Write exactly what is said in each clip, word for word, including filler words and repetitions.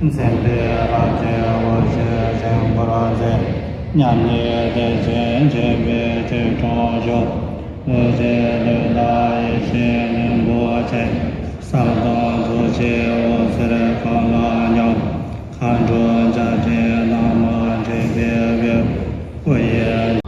མཚན་དཔལ་ལྷ་ཆེན་འོད་ཆེན་ཆེན་པོར་མཛད། མཉམ་ཉིད་བདེ་ཆེན་འཆད་པའི་ཁྲི་དྲུང་བཞུགས། ལྷ་ཆེན་ལྷ་ལ་ཡེ་ཤེས་རྣོན་པོ་ཆེ། ཟབ་དོན་ཐུགས་རྗེའི་འོད་ཟེར་གང་ལ་སྙོམས། མཁའ་འགྲོ་འཇའ་སྤྲིན་ནགས་མོ་འཁྲིགས་པའི་དབུས། སྐུ་ཡི།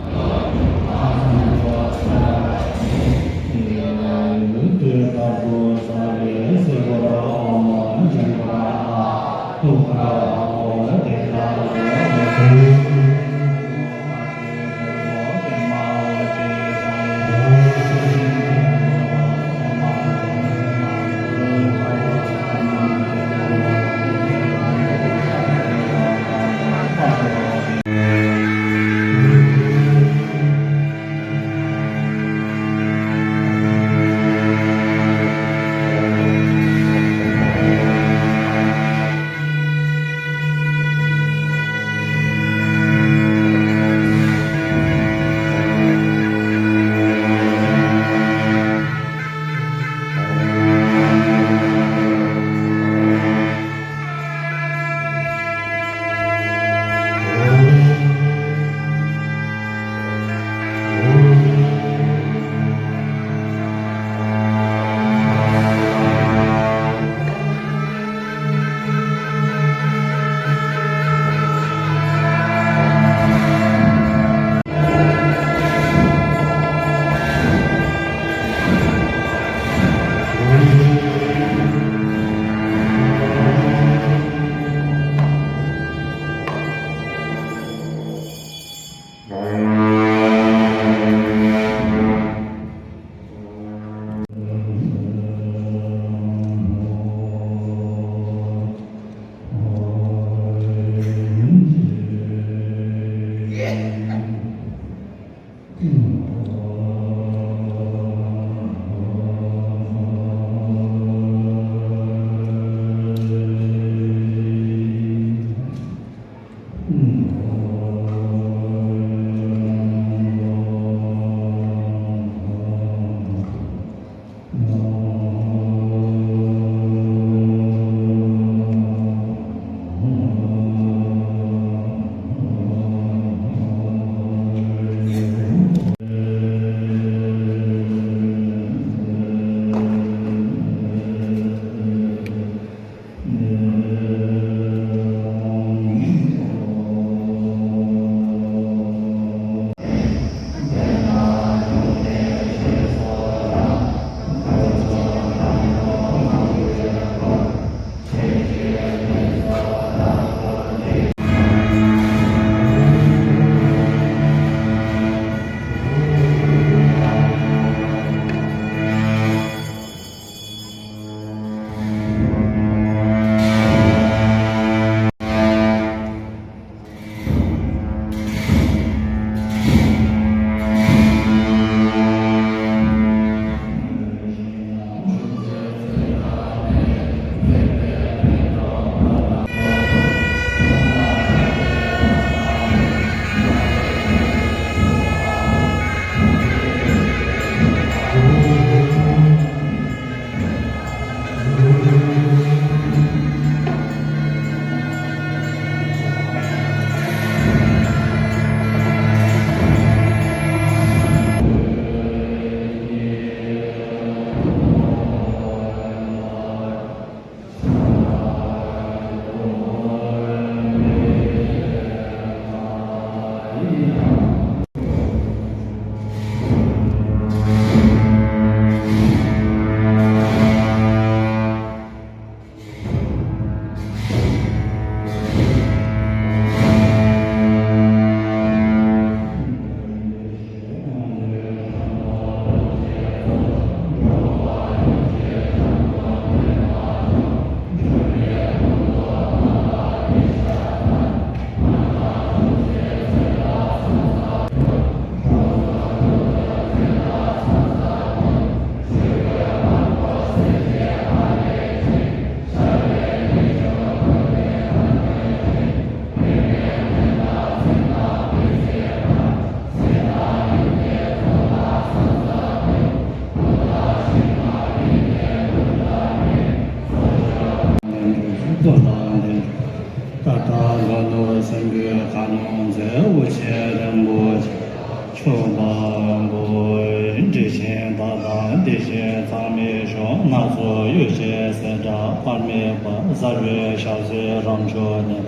ཆེན་བདག་དང་དེ་བཞིན་ཚང་མའི་གཞུང་། སྣ་ཚོགས་ཡེ་ཤེས་སེར་བཀྲ་དཔག་མེད་པ། གསལ་བའི་ཞལ་ཟས་རབ་མཆོག་ནི།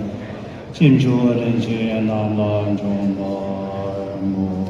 སྤྱན་མཆོག་རིན་ཆེན་རྣམས་ལ་འབྱུང་བར་མོས།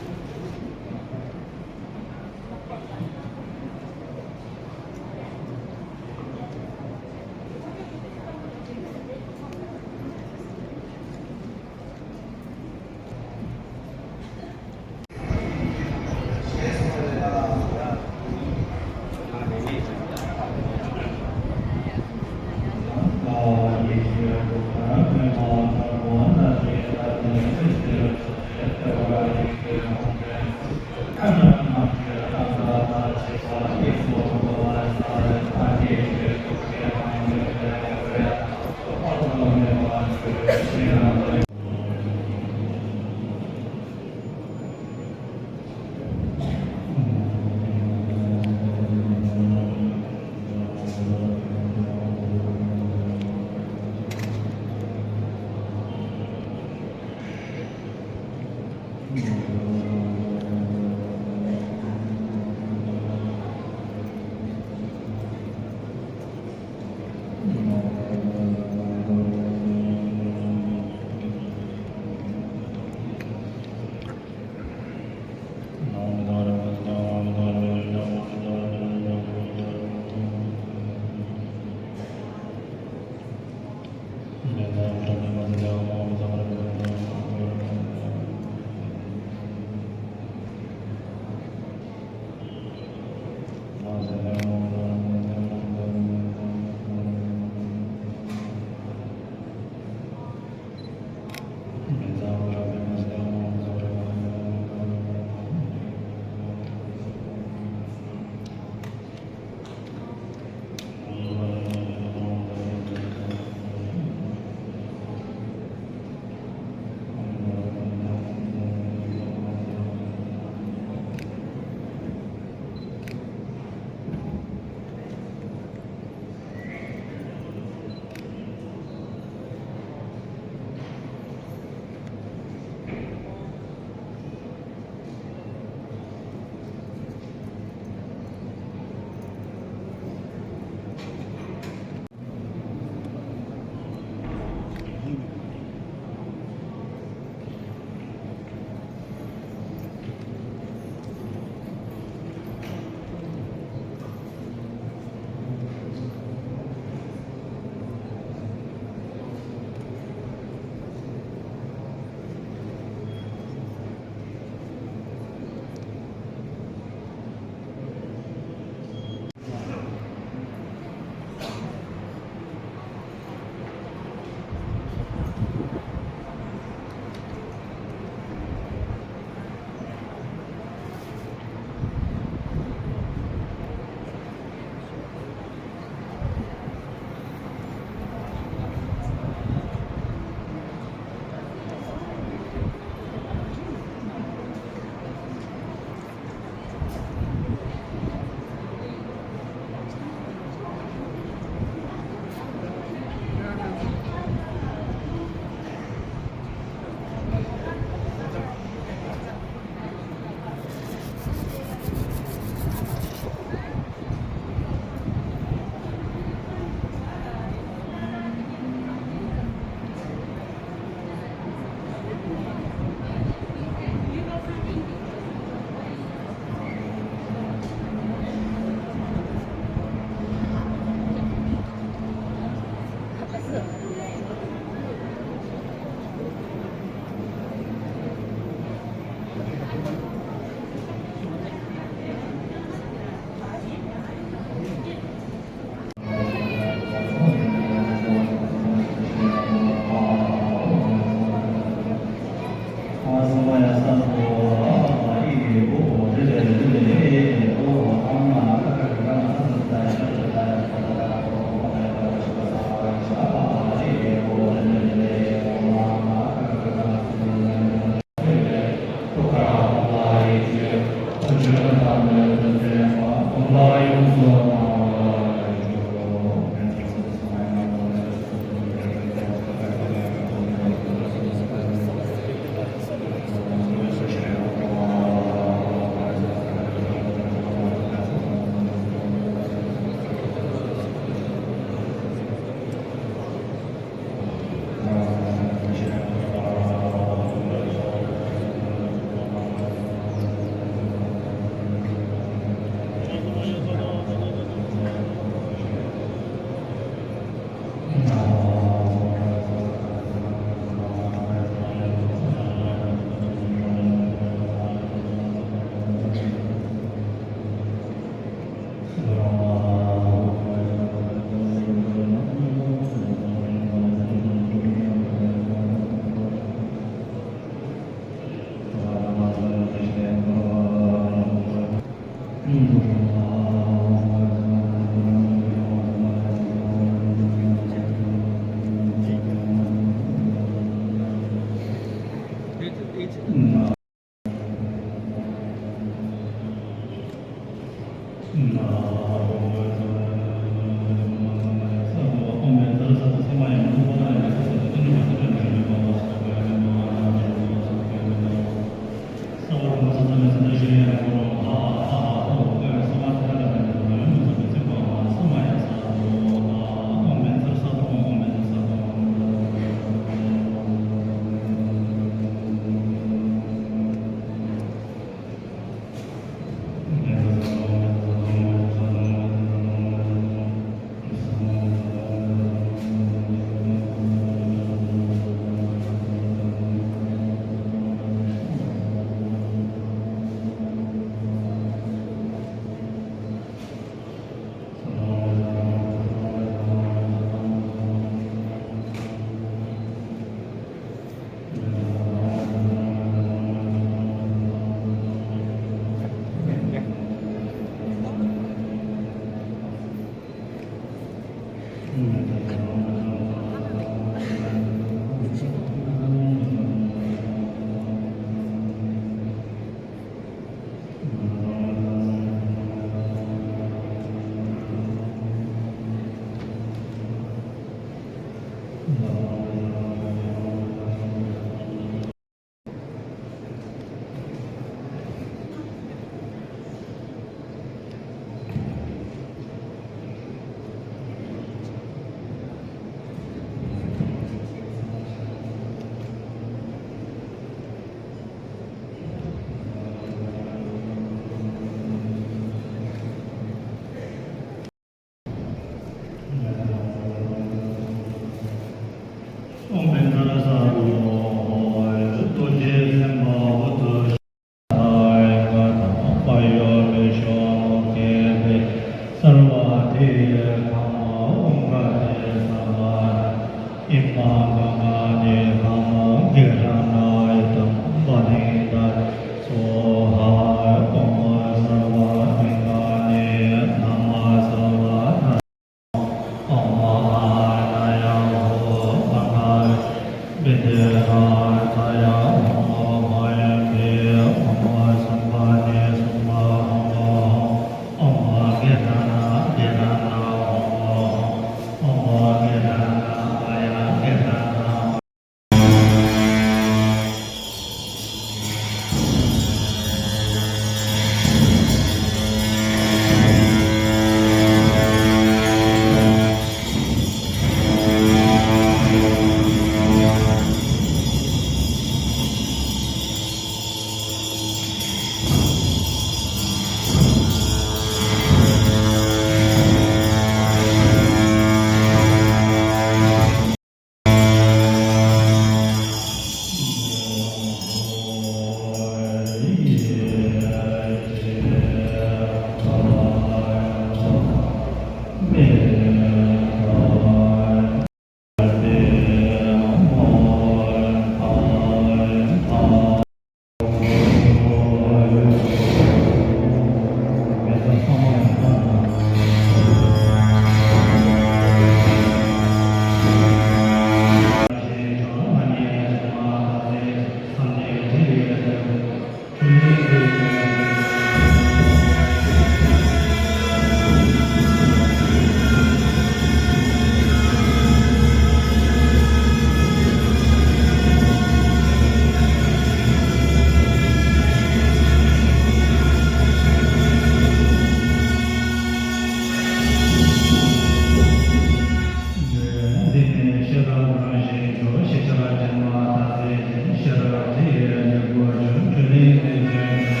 འདི་ནི་ཤེས་རབ་རང་བཞིན་གྱུར། ཤེས་བྱ་དྲི་མ་དག་པའི་རྒྱན། ཤེས་རབ་དེ་ཡི་ལེགས་པར་གྱུར། འཕྲིན་ལས་ནི་ལྗོན་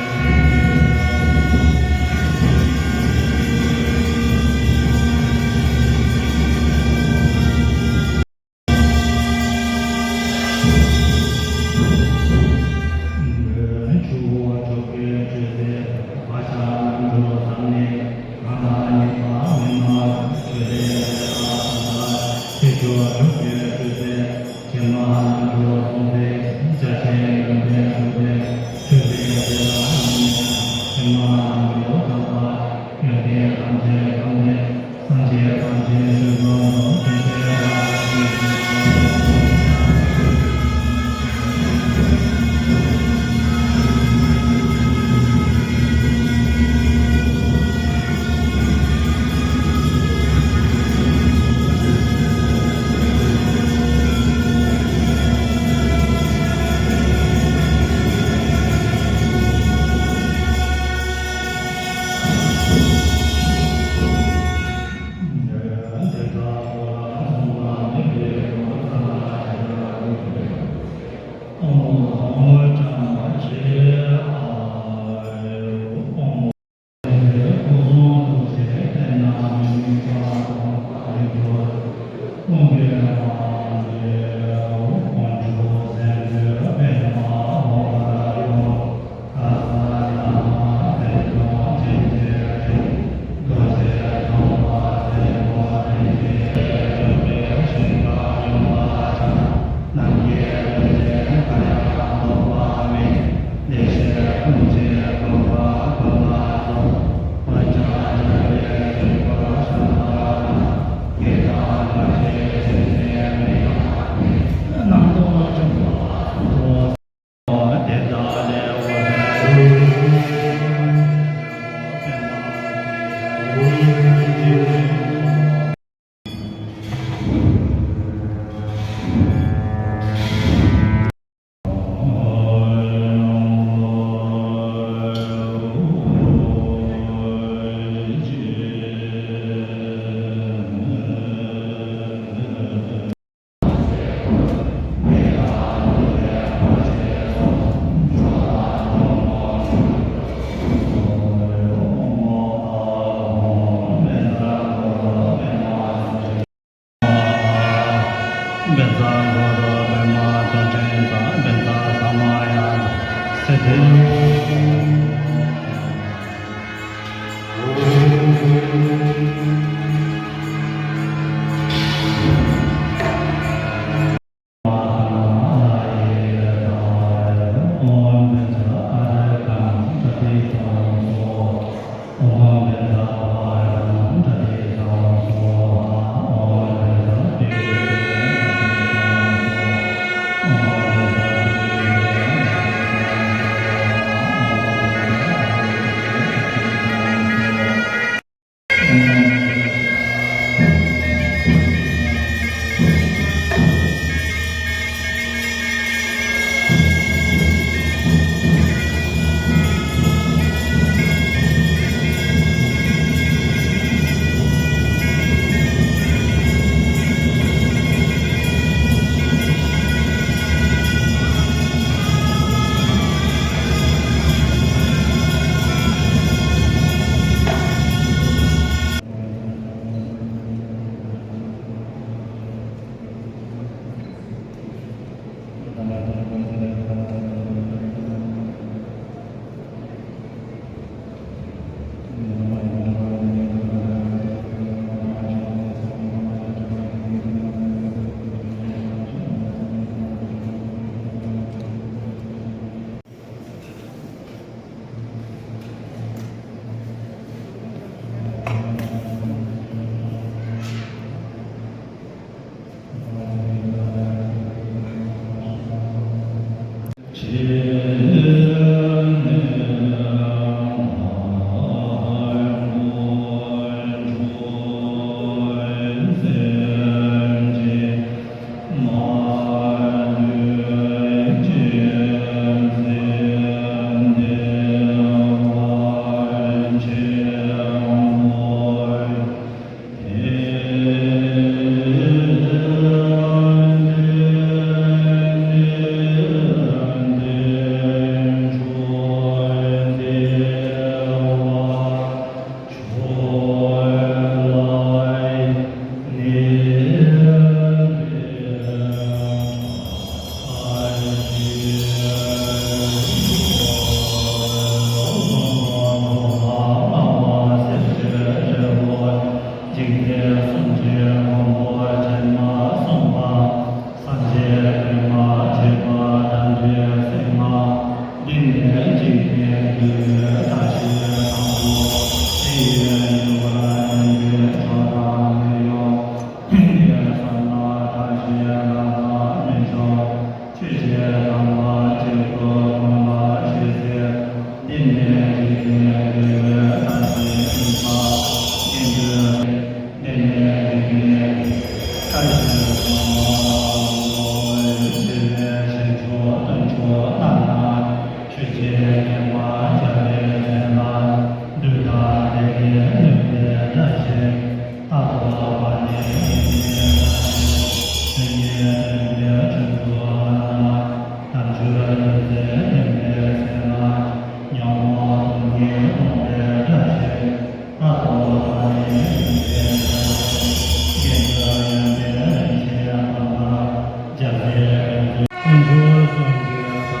འཇིག་རྟེན་གསུམ་གྱི་མགོན་པོ་སྤྱན་མ་གསུམ་དང་། སངས་རྒྱས་པདྨ་འབྱེད་པ་དང་འདྲེས་སེམས་ལ། འདི་ནས་འཇིག་རྟེན་འདུལ་བའི་བཀྲ་ཤིས་དང་པོ། ཕྱི་ཡི་ཡུལ་བར་སྙན་བརྒྱུད་མཆོག་དང་མི་གཡོ། ཡི་གེ་གསུམ་ལ་བཀྲ་ཤིས་ལམ་ལ་མི་འཇོག་ཆོས་ཀྱི་དམ་པ་གཅིག་ཏུ་བསྔོ་བ་ཞུ་ཚེ། འདི་ནས་འཇིག་རྟེན་འདུལ་བའི་བཀྲ་ཤིས་ཤིང་རྟ་དགེ་འདུན། འདི་ནས་འཇིག་རྟེན་བཀྲ་ཤིས་ཤིང་རྟ་ཆེ་བའི་ཞིང་མཆོག་སྟོན་མཆོག་རྣམས་ལ། ཆོས་ཀྱི་དགེ་བ་བརྒྱ་པའི་ཚལ་ལ། འདུན་དང་བདེ་སྐྱིད་ལོན་པའི་བཀྲ་ཤིས། ལྷ་ཐོབ་པ་ནི་ཡིན་པའི་བཀྲ་ཤིས། ཆོས་ཉིད་སྟོན་པའི་ཁྲི་གཙུག་ལ། དལ་འབྱོར་འདོད་སྲེད་འདུན་པའི་ཚལ་ལ། ཉོན་མོངས་སྡུག་བསྔལ་སྟོང་པའི་བཀྲ་ཤིས། ལྷ་ཐོབ་པ་ནི་ཡིན་པའི་བཀྲ་ཤིས། དགེ་འདུན་ཡོན་ཏན་རིན་ཆེན་ཕོངས་པ། རྒྱལ་སྲས་ཕན་ཚུན་དཀོན་མཆོག་གསུམ་གྱི་བདག།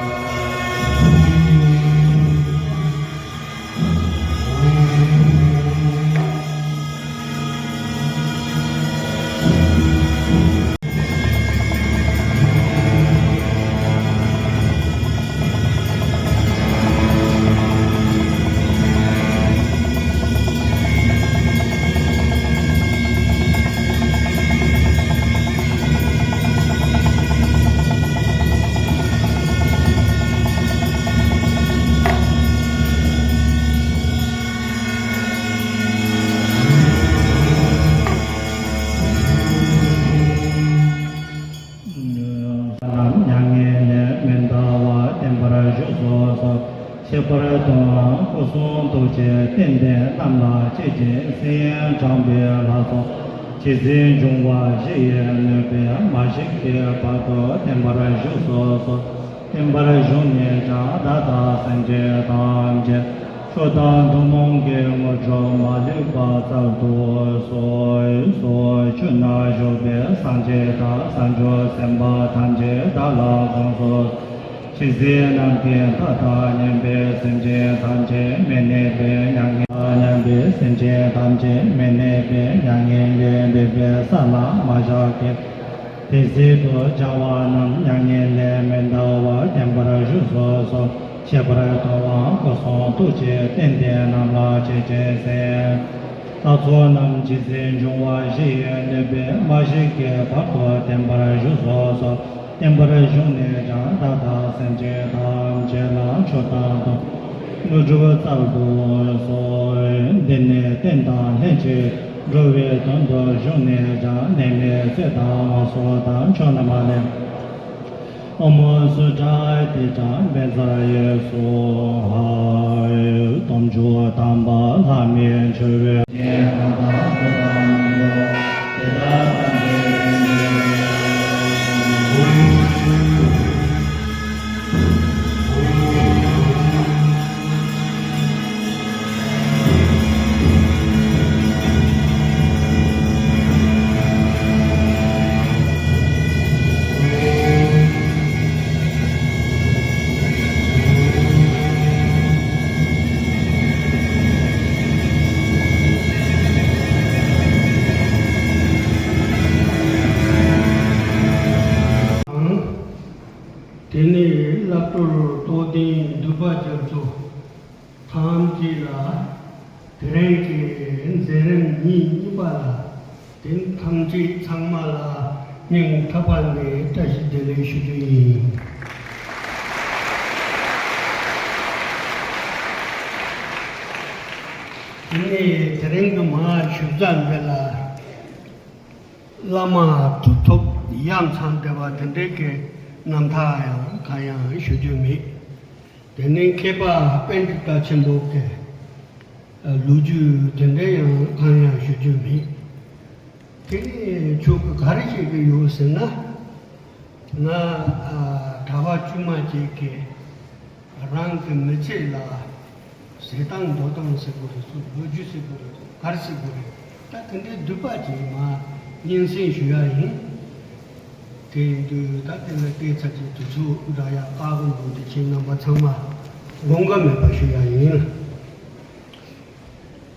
རྣམས་མྱ་ངན་ལས་མི་འདའ་བར་བརྟན་པར་བཞུགས་སོ། ཁྱད་པར་དུའང་སྐུ་གསུང་ཐུགས་ཀྱི་རྟེན་འདི་རྣམས་ལ་སྤྱད་ཅིང་གསན་དྲངས་པའི་ལྷ་ཚོགས་ཇི་སྲིད་འབྱུང་བ་བཞི་ཡི་གནོད་པས་མ་ཞིག་གི་བར་དུ་བརྟན་པར་བཞུགས་སོ། བརྟན་པར་བཞུགས་ནས་ཀྱང་བདག་དང་སེམས་ཅན་ཐམས་ཅད་མཆོག་དང་ཐུན་མོང་གི་དངོས་གྲུབ་མ་ལུས་པ་སྩལ་དུ་གསོལ། ཆོས་ནང་བཞུགས་པའི་སངས་རྒྱས་དང་བྱང་ཆུབ་སེམས་དཔའ་ཐམས་ཅད་བདག་ལ་དགོངས་སོ། ཇི་སྲིད་ནམ་མཁའི་མཐའ་དང་མཉམ་པའི་སེམས་ཅན་ཐམས་ཅད་མི་གནས་པའི་མྱ་ངན་དང་མཉམ་པའི་སེམས་ཅན་ཐམས་ཅད་མི་གནས་པའི་མྱ་ངན་ལས་འདས་པའི་ས་ལ་མ་བཞག་གི། དེ་སྲིད་དུ་བྱ་བ་རྣམས་མྱ་ངན་ལས་མི་འདའ་བར་བརྟན་པར་བཞུགས་སོ། ཁྱད་པར་དུའང་སྐུ་གསུང་ཐུགས་ཀྱི་རྟེན་འདི་རྣམས་ལ་སྤྱད་ཅིང་གསན། ལྷ་ཚོགས་རྣམས་ཇི་སྲིད་འབྱུང་བ་བཞི་ཡི་གནོད་པས་མ་ཞིག་གི་བར་དུ་བརྟན་པར་བཞུགས་སོ། བརྟན་པར་བཞུགས་ནས་ཀྱང་བདག་དང་སེམས་ཅན་ཐམས་ཅད་ལ་མཆོག་དང་ཐུན་མོང་དངོས་གྲུབ་སྩལ་དུ་གསོལ། འདི་ནས་རྟེན་དང་ལྷན་ཅིག་འགྲོ་བའི་དོན་དུ་བཞུགས་ནས་ཀྱང་གནས་མལ་ཚེ་དང་དངོས་སུ་དང་མཆོག་རྣམས་ལས། ཨོཾ་སུ་ཏྲ་ཏཱིཙྪ་བཛྲ་ཡེ་སྭཱ་ཧཱ། སྟོབས་འབྱོར་དམ་པ་ལྷ་མིའི་མཆོད་པའི། དེ་ནས་བླ་སྤྲུལ་རྟོགས་ལྡན་འདུས་པ་རྒྱ་མཚོ་ཐམས་ཅད་ལ། དེ་རིང་གི་མཛད་རིམ་ཉིན་གཉིས་པ་ལ། དེ་ཐམས་ཅད་ཚང་མ་ལ་སྙིང་ཐག་པ་ནས་བཀྲ་ཤིས་བདེ་ལེགས་ཞུ་རྒྱུ་ཡིན། དེ་ནས་དེ་རིང་གི་མར་ཞུ་ས་འདི་ལ། བླ་མ་ཐུགས་ཐོབ་ཡ་མཚན་འདྲ་བ་དེ་འདྲའི་གི་རྣམ་ཐར་ཡང་གང་ཡང་ཞུ་རྒྱུ་མེད། དེ་ནས་མཁས་པ་པཎྜི་ཏ་ཆེན་པོ་གི་ལོ་རྒྱུས་དེ་འདྲ་ཡང་གང་ཡང་ཞུ་རྒྱུ་མེད། དེ་ནས་ཁྱོད་ཀྱིས་ག་རེ་བཤད་ཀྱི་ཡོད་ཟེར་ན། ང་གྲྭ་པ་དཀྱུས་མ་ཅིག་གིས། རང་གི་མི་ཚེ་ལ་ཟེར་སྟངས་འདོད་སྟངས་ཟེར་དགོས་རེད། སུ་ལོ་རྒྱུས་ཟེར་དགོས་རེད། ག་རེ་ཟེར་དགོས་རེད། ད་དེ་འདྲའི་སྡུག་པ་ཅིག་མ་སྙན་སེང་ཞུ་ཡ་ཡིན། དེ་ཡིན་དུས་ད་དེ་ལ་བལྟས་ཚར་གྱི་དུས་ཚོད་འདྲ་ཡག་དཀའ་གི་འདུག་དེ་ཁྱེད་རྣམ་པ་ཚང་མ་དགོངས་འགལ་མེད་པ་ཞུ་ཡ་ཡིན།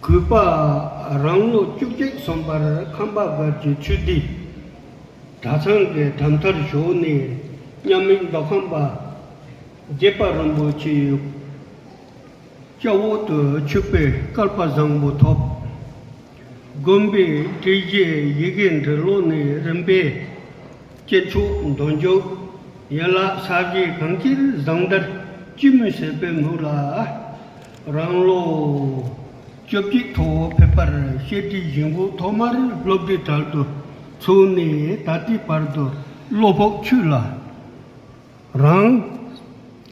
གུས་པ་ རང་ལོ་བཅུ་གཅིག་སོན་པར་ཁམས་པ་སྒར་གྱི་ཆོས་སྡེ་གྲྭ་ཚང་གི་གྲྭ་མཐར་ཞུགས་ནས། མཉམ་མེད་མདོ་ཁམས་པ་དགྱེས་པ་རིན་པོ་ཆེའི་སྐྱབས་འོག་ཏུ་ཆོས་པའི་སྐལ་པ་བཟང་པོ་ཐོབ། དགོན་པའི་སྒྲིག་གཞི་ཡི་གེ་འབྲི་ཀློག་ནས་རིམ་པས་སྐྱེས་མཆོག་འདོན་འཇུག་ཡན་ལག་ས་གཞི་གང་ཅིར་བཟང་དར་ཅི་མོས་ཟེར་བའི་མུ་ལ། རང་ལོ་བཅོ་བརྒྱད་ཐོག་ཕེབས་པར་བཤད་ཁྲིད་བཞེས་འགོ་ཐོག་མར་སློབ་གྲྭའི་གྲལ་དུ་ཚུགས་ནས་ད་ལྟའི་བར་དུ་བློ་ཕུགས་ཆོས་ལ། རང་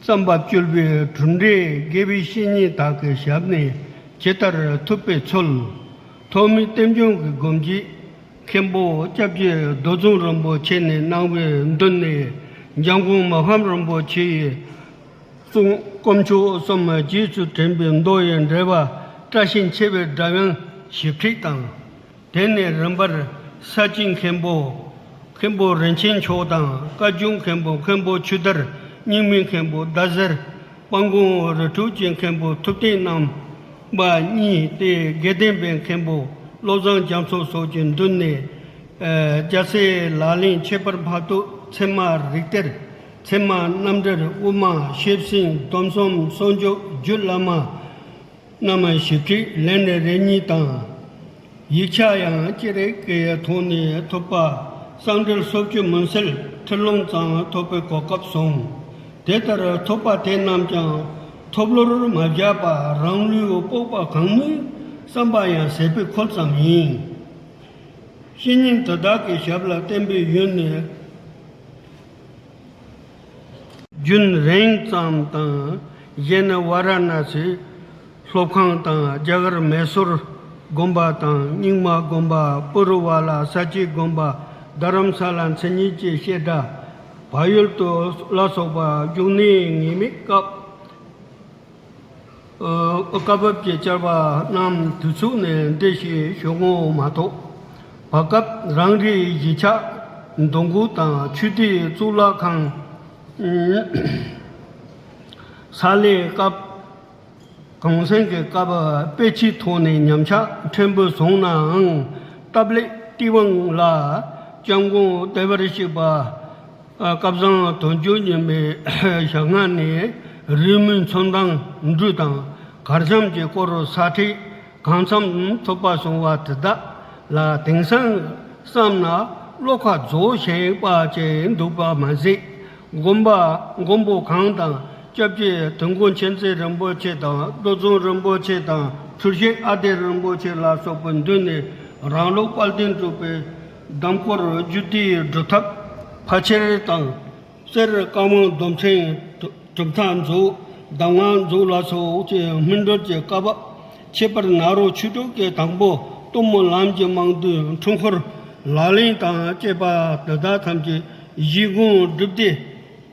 བསམ་པ་བཅོལ་བའི་གྲུབ་འབྲས་དགེ་བའི་བཤེས་གཉེན་དག་གི་ཞབས་ནས་ཇི་ལྟར་ཐོབ་པའི་ཚུལ། ཐོགས་མེད་རྟེན་འབྱུང་གི་སྒོམ་གྱིས་མཁན་པོ་སྐྱབས་རྗེ་རྡོ་རྫོང་རིན་པོ་ཆེ་ནས་གནང་བའི་མདུན་ནས་འཇམ་མགོན་མི་ཕམ་རིན་པོ་ཆེ་ཡི་གསུང་དཀོན་མཆོག་གསུམ་རྗེས་སུ་དྲན་པའི་མདོ་ཡི་འགྲེལ་པ་བཀྲ་ཤིས་ཆེ་བའི་སྒྲ་དབྱངས་ཞིབ་ཁྲིད་དང་། དེ་ནས་རིམ་པར་ས་སྐྱའི་མཁན་པོ་མཁན་པོ་རིན་ཆེན་མཆོག་དང་། བཀའ་བརྒྱུད་མཁན་པོ་མཁན་པོ་ཆོས་དར། རྙིང་མའི་མཁན་པོ་ཟླ་ཟེར། དཔལ་མགོན་རི་ཁྲོད་ཀྱི་མཁན་པོ་ཐུབ་བསྟན་རྣམ་པ་གཉིས་ཏེ། དགེ་ལྡན་པའི་མཁན་པོ་བློ་བཟང་རྒྱ་མཚོ་སོགས་ཀྱི་མདུན་ནས་རྒྱལ་སྲས་ལག་ལེན་ཁྱད་པར་འཕགས་བསྟོད། ཚད་མ་རིགས་གཏེར། ཚད་མ་རྣམ་འགྲེལ། དབུ་མ། ཤེར་ཕྱིན། སྡོམ་གསུམ། གསང་སྤྱོད། རྒྱུད་བླ་མ་རྣམས་ཞིབ་ཁྲིད་ལན་རེ་རེ་གཉིས་དང་། ཡིག་ཆ་ཡང་ཅི་རིགས་ཀྱི་ཐོག་ནས་ཐོབ་པ་གསང་འགྲེལ་སོ་བཅུ་མུན་སེལ་ཐུར་ལུང་ཙམ་ཐོབ་པའི་གོ་སྐབས་བྱུང་། དེ་ལྟར་ཐོབ་པ་དེ་རྣམས་ཀྱང་ཐོབ་ལོར་མ་བཞག་པར་རང་ལུས་སྤོབས་པ་གང་མོས་བསམ་པ་ཡང་ཟད་པའི་ཁུལ་ཙམ་ཡིན། བཤེས་གཉེན་དེ་དག་གི་ཞབས་ལ་བརྟེན་པའི་ཡུན་ནི་རྒྱུན་རིང་ཙམ་དང་། གཞན་ནི་ཝཱ་ར་ཎ་སི་སློབ་ཁང་དང་། རྒྱ་གར་མེ་སོར་དགོན་པ་དང་། རྙིང་མ་དགོན་པ། པུ་རུ་ཝཱ་ལ། ས་སྐྱའི་དགོན་པ། རྡ་རམ་ས་ལ། མཚན་ཉིད་ཀྱི་བཤད་གྲྭ། བལ་ཡུལ་དུ་ལ་སོགས་པ་བཞུགས་གནས་ངེས་མེད་སྐབས། ཨ། སྐབས་བབ་ཀྱི་བཅར་བ་རྣམས་དུས་ཚོད་ནས་འདི་ཞེས་ཞུ་ངོ་མ་གཏོགས། བར་སྐབས་རང་རེའི་གཞིས་ཆགས་འདུ་འགོད་དང་ཆོས་སྡེའི་གཙུག་ལག་ཁང་ས་ལས་སྐབས། གུང་སེང་གི་སྐབས་དཔེ་ཆའི་ཐོག་ནས་ཉམས་ཆག་ཕྲན་བུ་སོང་ནའང་། སྟབས་ལེགས་སྟེས་དབང་ལ་སྐྱབས་མགོན་བདེ་བར་གཤེགས་པ་སྐལ་བཟང་དོན་གྲུབ་ཉི་མའི་ཞལ་སྔ་ནས་རི་མོའི་ཚོན་མདངས་འབྲུ་དང་གར་འཆམ་གྱི་སྐོར་ས་ཁྲིད་གང་འཚམ་ཐོབ་པ་སོང་བ་དེ་དག་ལ་དེང་སང་བསམ་ན་བློ་ཁ་རྫོགས་ཤེས་པ་ཅིག་འདུག་པ་མ་ཟད། དགོན་པ་མགོན་པོ་གང་དང་སྐྱབས་རྗེ་དུས་འཁོར་མཁྱེན་བརྩེ་རིན་པོ་ཆེ་དང་རྡོ་རྫོང་རིན་པོ་ཆེ་དང་ཐུར་བཞེས་ཨ་ཏི་རིན་པོ་ཆེ་ལ་སོགས་པའི་མདུན་ནས་རང་ལུགས་དཔལ་ལྡན་འབྲུག་པའི་གདམས་སྐོར་རྒྱུད་སྡེའི་སྒྲུབ་ཐབས་ཕལ་ཆེར་དང་། གསེར་བཀའ་དབང་སྡོམ་ཆེན་གྲུབ་མཐའ་མཛོད། གདམས་ངག་མཛོད་ལ་སོགས་ཀྱི་སྨིན་གྲོལ་གྱི་བཀའ་བབས། ཁྱད་པར་ནཱ་རོ་ཆོས་དྲུག་གི་དང་པོ་གཏུམ་མོ་ལམ་གྱི་རྨང་བསྡུས་འཁྲུལ་འཁོར་ལག་ལེན་དང་བཅས་པ་དེ་དག་ཐམས་ཅད་གཞི་གུང་སྒྲུབ་སྡེ་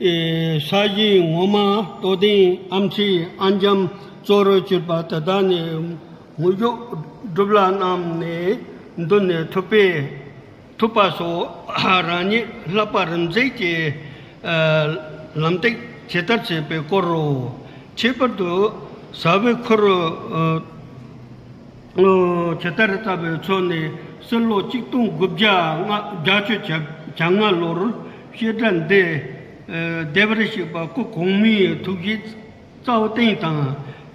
ས་གཞིའི་ངོ་མ་རྟོགས་ལྡན་ཨམ་ཆི་ཨན་འཇམ་གཙོ་བོར་གྱུར་པ་དེ་དག་ནས་དངོས་བརྗོད་སྒྲུབ་ལ་རྣམས་ནས་མདུན་ནས་ཐུབ་པས། ཐུབ་པ་སོགས་རང་ཉིད་བསླབ་པ་རིམ་འཛེགས་ཀྱི་ལམ་སྟེགས་ཇི་ལྟར་བྱེད་པའི་སྐོར་རོ། ཁྱད་པར་དུ་ཟ་བའི་ཁུར་ཇི་ལྟར་བཏབ་པའི་ཚོ་ནས་སྲིད་ལོ་གཅིག་སྟོང་དགུ་བརྒྱ་བརྒྱད་ཅུ་གྱ་ལྔ་ལོར་བཤད་གྲྭ་འདི་བདེ་བར་གཤེགས་པ་སྐུ་གོང་མའི་ཐུགས་བཞེད་རྩ་བརྟན་དང་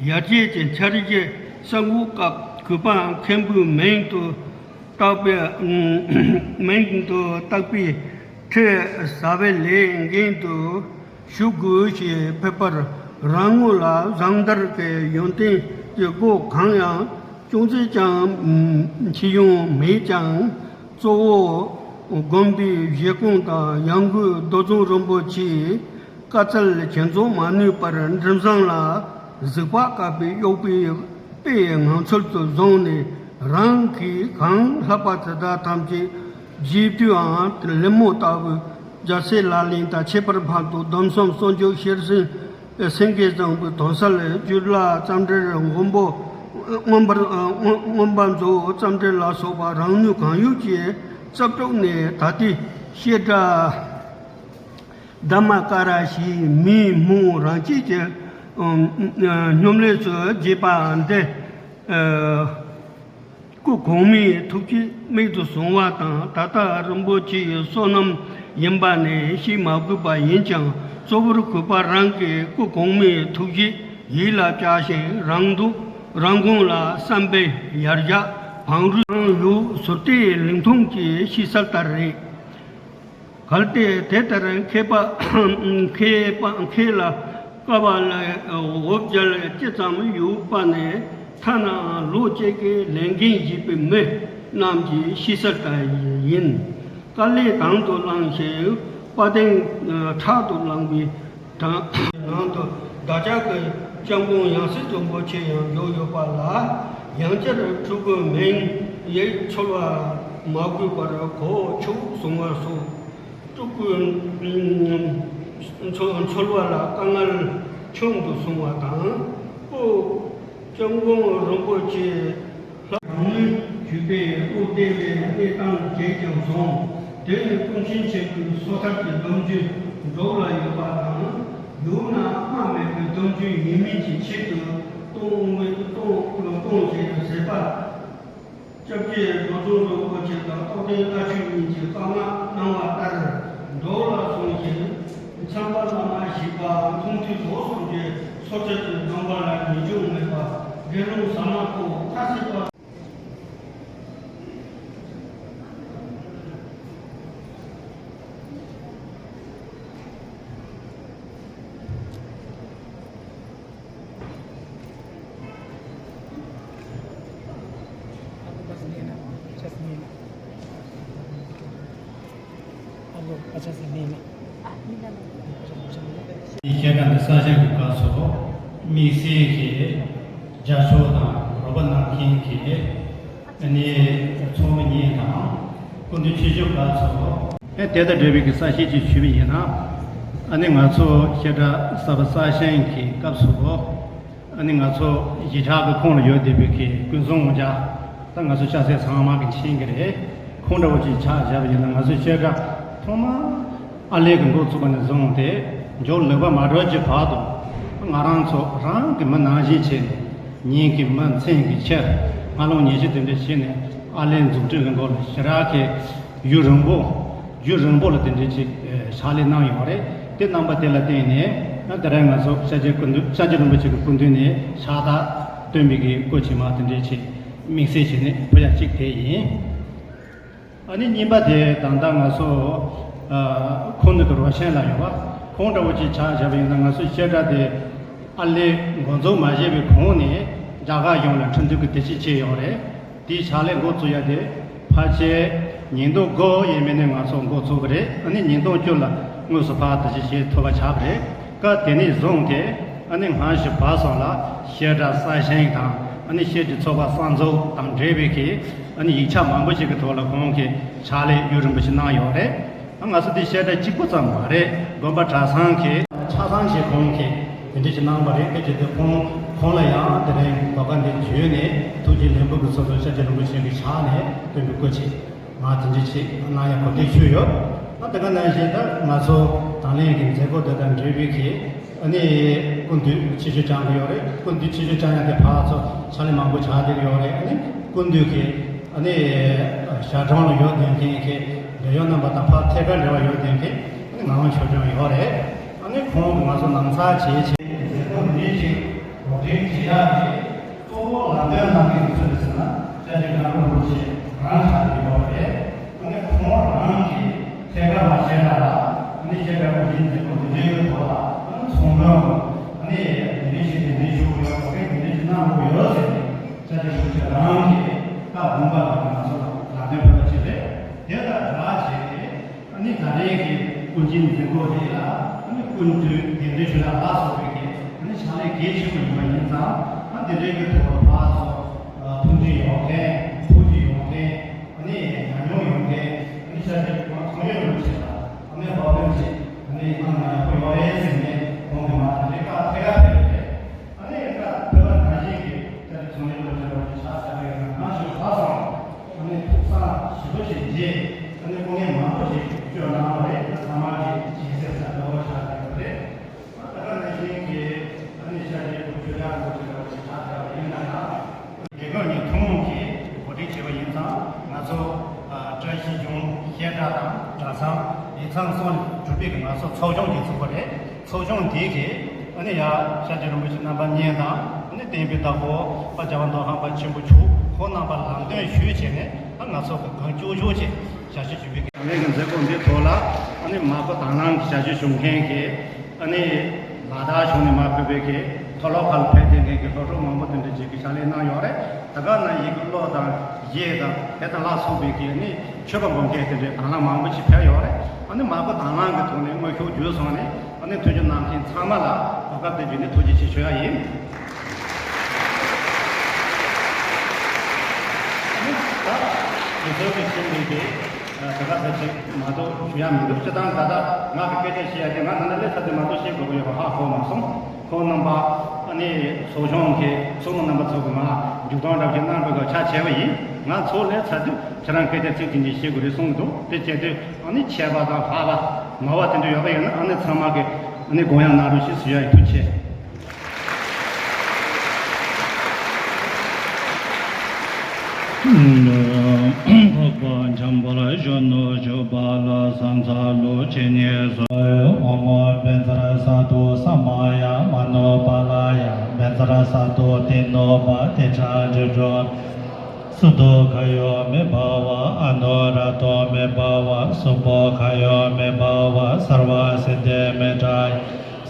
ཡར་རྒྱས་ཀྱི་འཆར་གཞི་གསར་འགོད་སྐབས་གུས་པ་མཁན་པོའི་མིང་དུ་བཏགས་པའི་མིང་དུ་བཏགས་པའི་ཁྲི་ཟ་བའི་ལས་འགན་དུ་ཞུ་དགོས་ཞེས་ཕེབས་པར་རང་ངོས་ལ་བཟང་དར་གྱི་ཡོན་ཏན་གྱི་སྒོ་གང་ཡང་ཅུང་ཟད་ཀྱང་ཕྱེ་ཡོང་མེད་ཀྱང་། གཙོ་བོ་དགོན་པའི་བཞེད་དགོངས་དང་ཡང་སྒོས་རྡོ་རྫོང་རིན་པོ་ཆེའི་བཀའ་སྩལ་ཁྱེད་ཚོ་མ་ནུས་པར་འབྲུ་བཟང་ལ་གཟིགས་པ་བཀག་པའི་གཡོག་པོའི་དཔེ་ཡི་ངང་ཚུལ་དུ་བཟུང་ནས་རང་གིས་གང་བསླབ་པ་དེ་དག་ཐམས་ཅད་རྗེས་མཐུན་ལམ་མོ་ལྟ་བུའི་རྒྱལ་སྲས་ལག་ལེན་དང་ཁྱད་པར་འཕགས་བསྟོད་སྡོམ་གསུམ་གསང་སྤྱོད་ཤེར་ཕྱིན་སེང་གེ་བཟང་པོའི་དོན་གསལ་རྒྱུད་བླ་རྩ་འགྲེལ་མགོན་པོ་མངོན་པར་མངོན་པ་མཛོད་རྩ་འགྲེལ་ལ་སོགས་པ་རང་ནུས་གང་ཡོད་ཀྱིས་རྩ་དྲུག་ནས་ད་ལྟའི་བཤད་གྲྭ་དྷརྨ་ཀ་ར་ཞེས་མིང་སྨོས། རང་བཅས་ཀྱི་སྙོམ་ལས་སུ་རྒྱས་པ་འདི། ཨ། སྐུ་གོང་མའི་ཐུགས་རྗེ་མིག་ཏུ་བཟུང་བ་དང་། ད་ལྟ་རིན་པོ་ཆེའི་བསོད་ནམས་ཡིན་པ་ནི་ཤེས་མ་དགོས་པ་ཡིན་ཀྱང་། གཙོ་བོར་གུས་པ་རང་གིས་སྐུ་གོང་མའི་ཐུགས་རྗེ་ཡིད་ལ་བཅགས་ཤིང་། རང་སྡུག་རང་དགོངས་ལ་བསམ་པའི་ཡར་རྒྱས་བང་རུས་ཡང་ཡུལ་ཟུར་ལྟའི་ལིང་ཐུང་གི་ཤེས་གསལ་ལྟར་རེད། གལ་ཏེ་དེ་ལྟར་མཁས་པ་མཁས་པ་མཁས་ལ་དཀའ་བ་ལ་འོ་བརྒྱལ་ཅི་ཙམ་ཡོད་པ་ནི། ཐ་ན་ལོ་གཅིག་གི་ལས་འགན་བཞེས་པའི་མི་རྣམས་ཀྱི་ཤེས་གསལ་ལྟར་ཡིན། དཀའ་ལས་དང་དུ་བླངས་ཤིང་དཔའ་གདེང་ཕྲག་ཏུ་བླངས་པའི་དང་། ནང་དུ་བདག་ཅག་གི་སྐྱབས་མགོན་ཡང་སྲིད་རིན་པོ་ཆེ་ཡང་བཞུགས་ཡོད་པ་ལ། ཡང་བསྐྱར་སྤྲུལ་སྐུའི་མིང་ཡིད་འཆོལ་བ་མ་དགོས་པར་གོ་ཆོད་གསུང་བར་གསོལ། སྤྲུལ་སྐུའི་འཆོལ་འཆོལ་བ་ལ་དཀའ་ངལ་ཆུང་དུ་སོང་བ་དང་། སྐུ་སྐྱབས་མགོན་རིན་པོ་ཆེ་ལྷ་གང་མོས་གུས་པས་བློ་བདེ་བའི་གནས་སྟངས་བྱས་ཀྱང་བཟང་། དེ་ནི་ཀུན་མཁྱེན་ཆོས་ཀྱི་སོ་ཐར་གྱི་སྡོམ་རྒྱུན་འགྲོ་ལ་ཡོད་པ་དང་། ཡུལ་ན་སྨྲ་མེད་པའི་སྡོམ་རྒྱུན་ཡིན་མིན་གྱི་ཆེད་དུ་གཏོང་དངོས་གཏོང་གཏོང་བྱས་ཟེར་བ། སྐྱབས་རྗེ་རྡོ་རྫོང་རིན་པོ་ཆེ་དང་རྟོགས་ལྡན་བླ་མཆོད་གཉིས་ཀྱིས་བཀའ་མངགས་གནང་བ་ལྟར་འགྲོ་ལ་སོང་ཞིང་། མཚན་པ་བླ་མ་ཞིག་པ་མཐོང་ཐོས་རྫོགས་སོགས་ཀྱི་སོ་ཐར་གྱི་སྡོམ་པ་ལ་ངེས་འབྱུང་མེད་པ་དགེ་སློང་ཟ་མ་ཏོག་ཁ་སྲིད་པ། བཤད་གྲྭ་འདི་གསར་བཞེངས་ཀྱི་སྐབས་སུ་དམིགས་བསལ་གྱི་རྒྱབ་སྐྱོར་དང་རོགས་པ་གནང་མཁན་གྱི་ཨ་ནི་ཚོགས་མི་གཉིས་དང་སྐུ་མདུན་ཆིབས་བསྒྱུར་སྐབས་སུ། ཨ་དེ་དང་འབྲེལ་བའི་གི་གསལ་བཤད་ཅིག་ཞུས་པ་ཡིན་ན། ཨ་ནི་ང་ཚོ་བཤད་གྲྭ་གསར་པ་གསར་བཞེངས་ཀྱི་སྐབས་སུ། ཨ་ནི་ང་ཚོ་གཞིས་ཆགས་ཀྱི་ཁོངས་ལ་ཡོད་བསྡད་པའི་གི་ཀུན་བཟང་དབང་རྒྱལ། ད་ང་ཚོ་སྐྱ་སེར་ཚང་མ་གི་མཁྱེན་གྱི་རེད། ཁོང་འདྲ་བོ་ཅིག་ཆ་བཞག་པ་ཡིན་ན། ང་ཚོ་བཤད་གྲྭ་ཐོག་མ་ཨ་ལས་ཀྱི་འགོ་བཙུགས་པ་ནས་བཟུང་སྟེ་མཇུག་ལུས་པ་མ་གྲོལ་གྱི་བར་དུ། ང་རང་ཚོ་རང་གི་མི་ནང་བཞིན་བྱས་ནས། ཉིན་གྱི་མི་མཚན་གྱི་ཕྱིར་སྔ་ལོང་ཉལ་ཞིབ་དེ་འདྲ་བྱས་ནས། ཨ་ལས་འཛུགས་སྐྲུན་གྱི་སྐོར་ལ་ཞེ་དྲག་གི་རྒྱུན་རིང་པོ། རྒྱུན་རིང་པོ་ལ་དེ་འདྲའི་ཅིག་ཕྱག་ལས་གནང་ཡོད་རེད། དེ་གནང་པ་དེ་ལ་བརྟེན་ནས། ད་རེས་ང་ཚོ་སྐྱབས་རྗེ་སྐུ་མདུན། སྐྱབས་རྗེ་རིན་པོ་ཆེ་གི་སྐུ་མདུན་ནས་ཕྱག་རྟགས་སྟོན་པའི་གི་སྐུ་ཆེན་མ་དེ་འདྲའི་ཅིག་དམིགས་བསལ་བྱས་ནས་ཕུལ་ཡ་གཅིག་དེ་ཡིན། ཨ་ནི་གཉིས་པ་དེ་ད་ལྟ་ང་ཚོ་ཁོང་ཚོ་གི་རོགས་ཆེན་ལ་ཡོད་པ། ཁོང་འདྲ་བོ་ཅིག་ཆ་བཞག་པ་ཡིན་ན། ང་ཚོ་བཤད་གྲྭ་དེ་ཨ་ལས་འགོ་འཛུགས་མ་བྱས་པའི་གོང་ནས་རྒྱ་གར་གཞུང་ལ་ཁྲིམས་མཐུན་གྱི་དུས་ཆེན་བྱས་ཡོད་རེད། དེའི་ཕྱག་ལས་འགོ་བཙུགས་ཡ་དེ་ཕལ་ཆེར་ཉིས་སྟོང་དགུ་ཡས་མས་ནས་ང་ཚོ་འགོ་བཙུགས་པ་རེད། ཨ་ནི་ཉིས་སྟོང་བཅུ་ལ་དངོས་སུ་ཕར་དུ་ཅིག་བྱེད་ཐུབ་པ་ཆགས་པ་རེད། སྐབས་དེ་ནས་བཟུང་སྟེ། ཨ་ནི་སྔ་ཕྱི་བར་གསུམ་ལ་བཤད་གྲྭ་གསར་བཞེངས་དང་། ཨ་ནི་བཤད་ཀྱི་ཚོགས་པ་གསར་འཛུགས་དང་འབྲེལ་བའི་གི་ཨ་ནི་ཡིག་ཆ་མང་པོ་ཞིག་གི་ཐོག་ལ་ཁོང་གིས་ཕྱག་ལས་རྒྱུན་རིང་པོ་ཞིག་གནང་ཡོད་རེད། ཨ་ང་ཚོ་འདི་བཤད་གྲྭ་གཅིག་པུ་ཙམ་མ་རེད། དགོན་པ་གྲྭ་ཚང་གིས་ཆ་ཚང་ཞིག་ཁོང་གིས་དེ་འདྲ་ཞིག་གནང་བ་རེད། དེ་བྱས་ཏེ་ཁོང་ཁོང་ལ་ཡང་དེ་རིང་དོ་ཁ་འདི་བརྒྱུད་ནས་ཐུགས་རྗེ་ལེགས་འབུལ་གྱི་ཚུལ་དུ་སྐྱབས་རྗེ་རིན་པོ་ཆེ་གི་ཕྱག་ནས་སྟོན་པའི་སྐུ་ཆེན་མ་དེ་འདྲ་ཞིག་གནང་ཡ་གོ་སྐབས་ཞུས་ཡོད། ཨ་དེ་ག་ནང་བཞིན་ད་ང་ཚོ་དང་ལེན་གྱི་མཛད་སྒོ་དེ་དང་འབྲེལ་བའི་གི་ཨ་ནི་སྐུ་མདུན་ཆིབས་བསྒྱུར་བསྐྱངས་ཀྱི་ཡོད་རེད། སྐུ་མདུན་ཆིབས་བསྒྱུར་བསྐྱངས་ཡ་དེ་ཕར་ཚུར་ཕྱག་ལས་མང་པོ་བྱ་བསྡད་ཀྱི་ཡོད་རེད། ཨ་ནི་སྐུ་མདུན་གྱི་ཨ་ནི་ཞལ་གྲངས་ལ་ཡོད་བསྡད་མཁན་གྱི་འབྲེལ་ཡོད་རྣམ་པ་དང་ཕར་ཐད་ཀར་འབྲེལ་བ་ཡོད་བསྡད་མཁན་ཨ་ནི་ངག་དབང་ཆོས་སྒྲོན་ཡོད་རེད། ཨ་ནི་ཁོང་གིས་ང་ཚོ་ལམ་སང་བྱེད་བྱེད་མཛད་སྒོ་འདི་ཞིག་གོ་སྒྲིག་བྱེད་ཡག་གི་གཙོ་བོ་ལམ་སྟོན་གནང་མཁན་གྱི་ཚུལ་དུ་ཟེར་ན། སྐྱབས་རྗེ་ཀརྨ་རིན་པོ་ཆེ་རང་ཆགས་ཀྱི་ཡོད་རེད། ཨ་ནི་ཁོང་རང་གིས་ཐད་ཀར་མ་བཤད་ན་ལ། ཨ་ནི་བཤད་གྲྭ་དབུ་འབྱེད་མཛད་སྒོ་འདི་འདྲའི་གི་ཐོག་ལ། ཨ་ནི་ཚོགས་མགོན། ཨ་ནི་འདི་འདྲའི་ཞིག་འདི་འདྲའི་ཞུ་དགོས་ཡོད། གོ་སྒྲིག་འདི་འདྲའི་ཞིག་གནང་དགོས་ཡོད་ཟེར་ནས། སྐྱབས་རྗེ་རིན་པོ་ཆེ་རང་གིས་བཀའ་དགོངས་པ་དང་ང་ཚོ་ལ་ལམ་སྟོན་ཕུལ་བ་ཅིག་རེད། དེ་དང་སྦྲགས་བྱས་ཏེ། ཨ་ནི་ད་རེས་ཀྱི་ཀུན་མཁྱེན་མཛད་སྒོ་དེ་ལ། ཨ་ནི་སྐུ་མདུན་གདན་འདྲེན་ཞུ་ཡག་ལ་སོགས་པའི་གི་ཨ་ནི་ཕྱག་ལས་གལ་ཆེན་པོ་ཡིན་པ་ཡིན་ཙང་། ཨ་དེ་འདྲའི་གི་ཐོག་ལ་ཕར་ཚུར་མཐུན་སྒྲིལ་ཡོང་མཁན། ཐུགས་རྗེ་ཡོང་མཁན། ཨ་ནི་ཉམས་མྱོང་ཡོང་མཁན། ཨ་ནི་ཤར་རྒྱུད་ཀྱི་ཚོགས་མི་རིན་པོ་ཆེ་ལ་ཨ་ནི་སློབ་སྟོན་ཅིག་ཨ་ནི་གནང་ན་ཡག་པོ་ཡོད་རེད་ཟེར་ནས། ཁོང་གིས་མ་དེ་འདྲའི་བཀའ་ཐད་ཀར་ཕེབས་པ་རེད། ཨ་ནི་ད་བོད་པ་ནང་བཞིན་གྱི་ད་རེས་ཚོང་ལས་སློབ་གྲྭ་བ་ཆགས་བསྡད་པའི་ནང་ཞུགས་ལ་སོང་། ཨ་ནི་ཐུགས་བསམ་ཞེ་པོ་ཞིག་བཞེས། ཨ་ནི་སྐུ་ངལ་མང་པོ་ཞིག་བསྐྱོན་གནང་བ་རེད། ད་ཚང་མ་གི་སྦྱིན་སྲེག་ས་དགའ་བོ་ཆགས་བསྡད་པ་རེད། ད་ད་ག་ནང་བཞིན་གྱི་ཨ་ནི་ཤར་རྒྱུད་ཀྱི་ཆོས་རྒྱལ་རིན་པོ་ཆེ་འདྲ་བོ་ཞིག་ཆགས་བསྡད་པ་ཡིན་ན་ཡང་། རྒྱལ་ཁབ་གཉིས་ཐུན་མོང་གིས་གོ་སྒྲིག་བྱས་ ཡིན་ཙང་ང་ཚོ་ཨ་བཀྲ་ཤིས་ལྗོངས་བཤད་གྲྭ་དང་གྲྭ་ཚང་ཡིག་ཚང་སོགས་ནས་གྲུབ་པའི་གི་ང་ཚོ་ཚོགས་ཆུང་གི་ཚོགས་པ་རེད། ཚོགས་ཆུང་འདི་གིས་ཨ་ནི་ཡ་ཤར་རྒྱས་རིན་པོ་ཆེ་རྣམ་པ་གཉིས་དང་ཨ་ནི་བསྟན་པའི་བདག་པོ་ཨ་རྒྱལ་བ་མདོ་ཁམས་པ་ཆེན་པོ་མཆོག་ཁོང་རྣམ་པ་ལམ་སྟོན་ཞུས་བྱས་ནས་ཨ་ང་ཚོ་གི་གང་ལྕོགས་ལྕོགས་བྱས་ཞབས་ཕྱི་ཞུ་བའི་གི་ལས་ཀྱི་མཛད་སྒོ་འདི་ཐོག་ལ་ཨ་ནི་མ་བུ་དང་བླངས་ཀྱི་ཞབས་ཕྱི་ཞུ་མཁན་གྱི་ཨ་ནི་ལ་དྭགས་གཞུང་ནས་མར་ཕེབས་པའི་གི་མཐོ་སློབ་ཁག་ལ་ཕེབས་བསྡད་མཁན་གྱི་སློབ་ཕྲུག་མང་པོ་དེ་འདྲ་ཅིག་གིས་ཕྱག་ལས་གནང་ཡོད་རེད། ད་ག་ནང་ཡི་གེ་ཀློག་དང་ཡེད་དང་དེ་དང་ལ་སོགས་པའི་གི་ནི་མཆོད་པ་འབུལ་མཁན་དེ་འདྲའི་དང་བླངས་མང་པོ་ཅིག་ཕེབས་ཡོད་རེད། ཨ་ནི་མ་བུ་དང་བླངས་ཀྱི་ཐོག་ནས་དངོས་ཤུགས་བརྒྱུད་སོང་ནས་ཨ་ནི་མཐུན་འགྱུར་གནང་མཁན་ཚང་མ་ལ་གོ་སྐབས་དེ་བརྒྱུད་ནས་ཐུགས་རྗེ་ཆེ་ཞུ་ཡ་ཡིན། ཨ་ནི་ད་དུས་ཚོད་ཀྱི་རྐྱེན་པས་དེ། ད་ག་ཚོད་ཅིག་མ་གཏོགས་ཞུ་ཡ་མི་འདུག་སྤྱིར་བཏང་ད་ལྟ་ང་གི་སྐད་ཆ་བཤད་ཡ་དེ་ང་ད་ལྟ་སླེབས་ཚར་དུས་མ་གཏོགས་བཤད་དགོས་ཀྱི་ཡོད་པ་ཧ་གོ་མ་སོང་། ཁོང་རྣམ་པ་ཨ་ནི་ཚོགས་ཆུང་གི་ཚོགས་མི་རྣམ་པ་ཚོ་གི་ང་མཇུག་སྡོམ་འདྲ་ཞིག་གནང་དགོས་པ་ཆ་བྱས་པ་ཡིན། ང་ཚོ་སླེབས་ཚར་དུས་ཁྱེད་རང་སྐད་ཆ་ཚིག་གཅིག་གཉིས་བཤད་དགོས་རེད་གསུངས་འདུག་དེ་བྱས་དུས་ཨ་ནི་ཆད་པ་དང་ལྷག་པ་ངོ་བ་དེ་འདྲ་ཡོད་པ་ཡིན་ན་ཨ་ནི་ཚང་མ་གི་ཨ་ནི་དགོངས་ཡངས་གནང་རོགས་ཞེས་ཞུ་ཡ་ཡིན། ཐུགས་རྗེ་ཆེ། འཕགས་པ་འཇམ་དཔལ་གཞོན་ནུ་ཇོ་བོ་ལ་ཟངས་ཚ་ལུ་ཇི་སྙེད་སོགས། ཨོཾ་བཛྲ་སཏྭ་ས་མ་ཡ་མ་ནོ་པཱ་ལ་ཡ། བཛྲ་སཏྭ་ཏེ་ནོ་པ་ཏེ་ཇ་དྲི་ཇོ། སུ་ཏོ་ཁ་ཡོ་མེ་བྷ་ཝ། ཨ་ནུ་ར་ཏོ་མེ་བྷ་ཝ། སུ་པོ་ཁ་ཡོ་མེ་བྷ་ཝ། སརྦ་སིདྡྷི་མེ་ཏྲ་ཡ།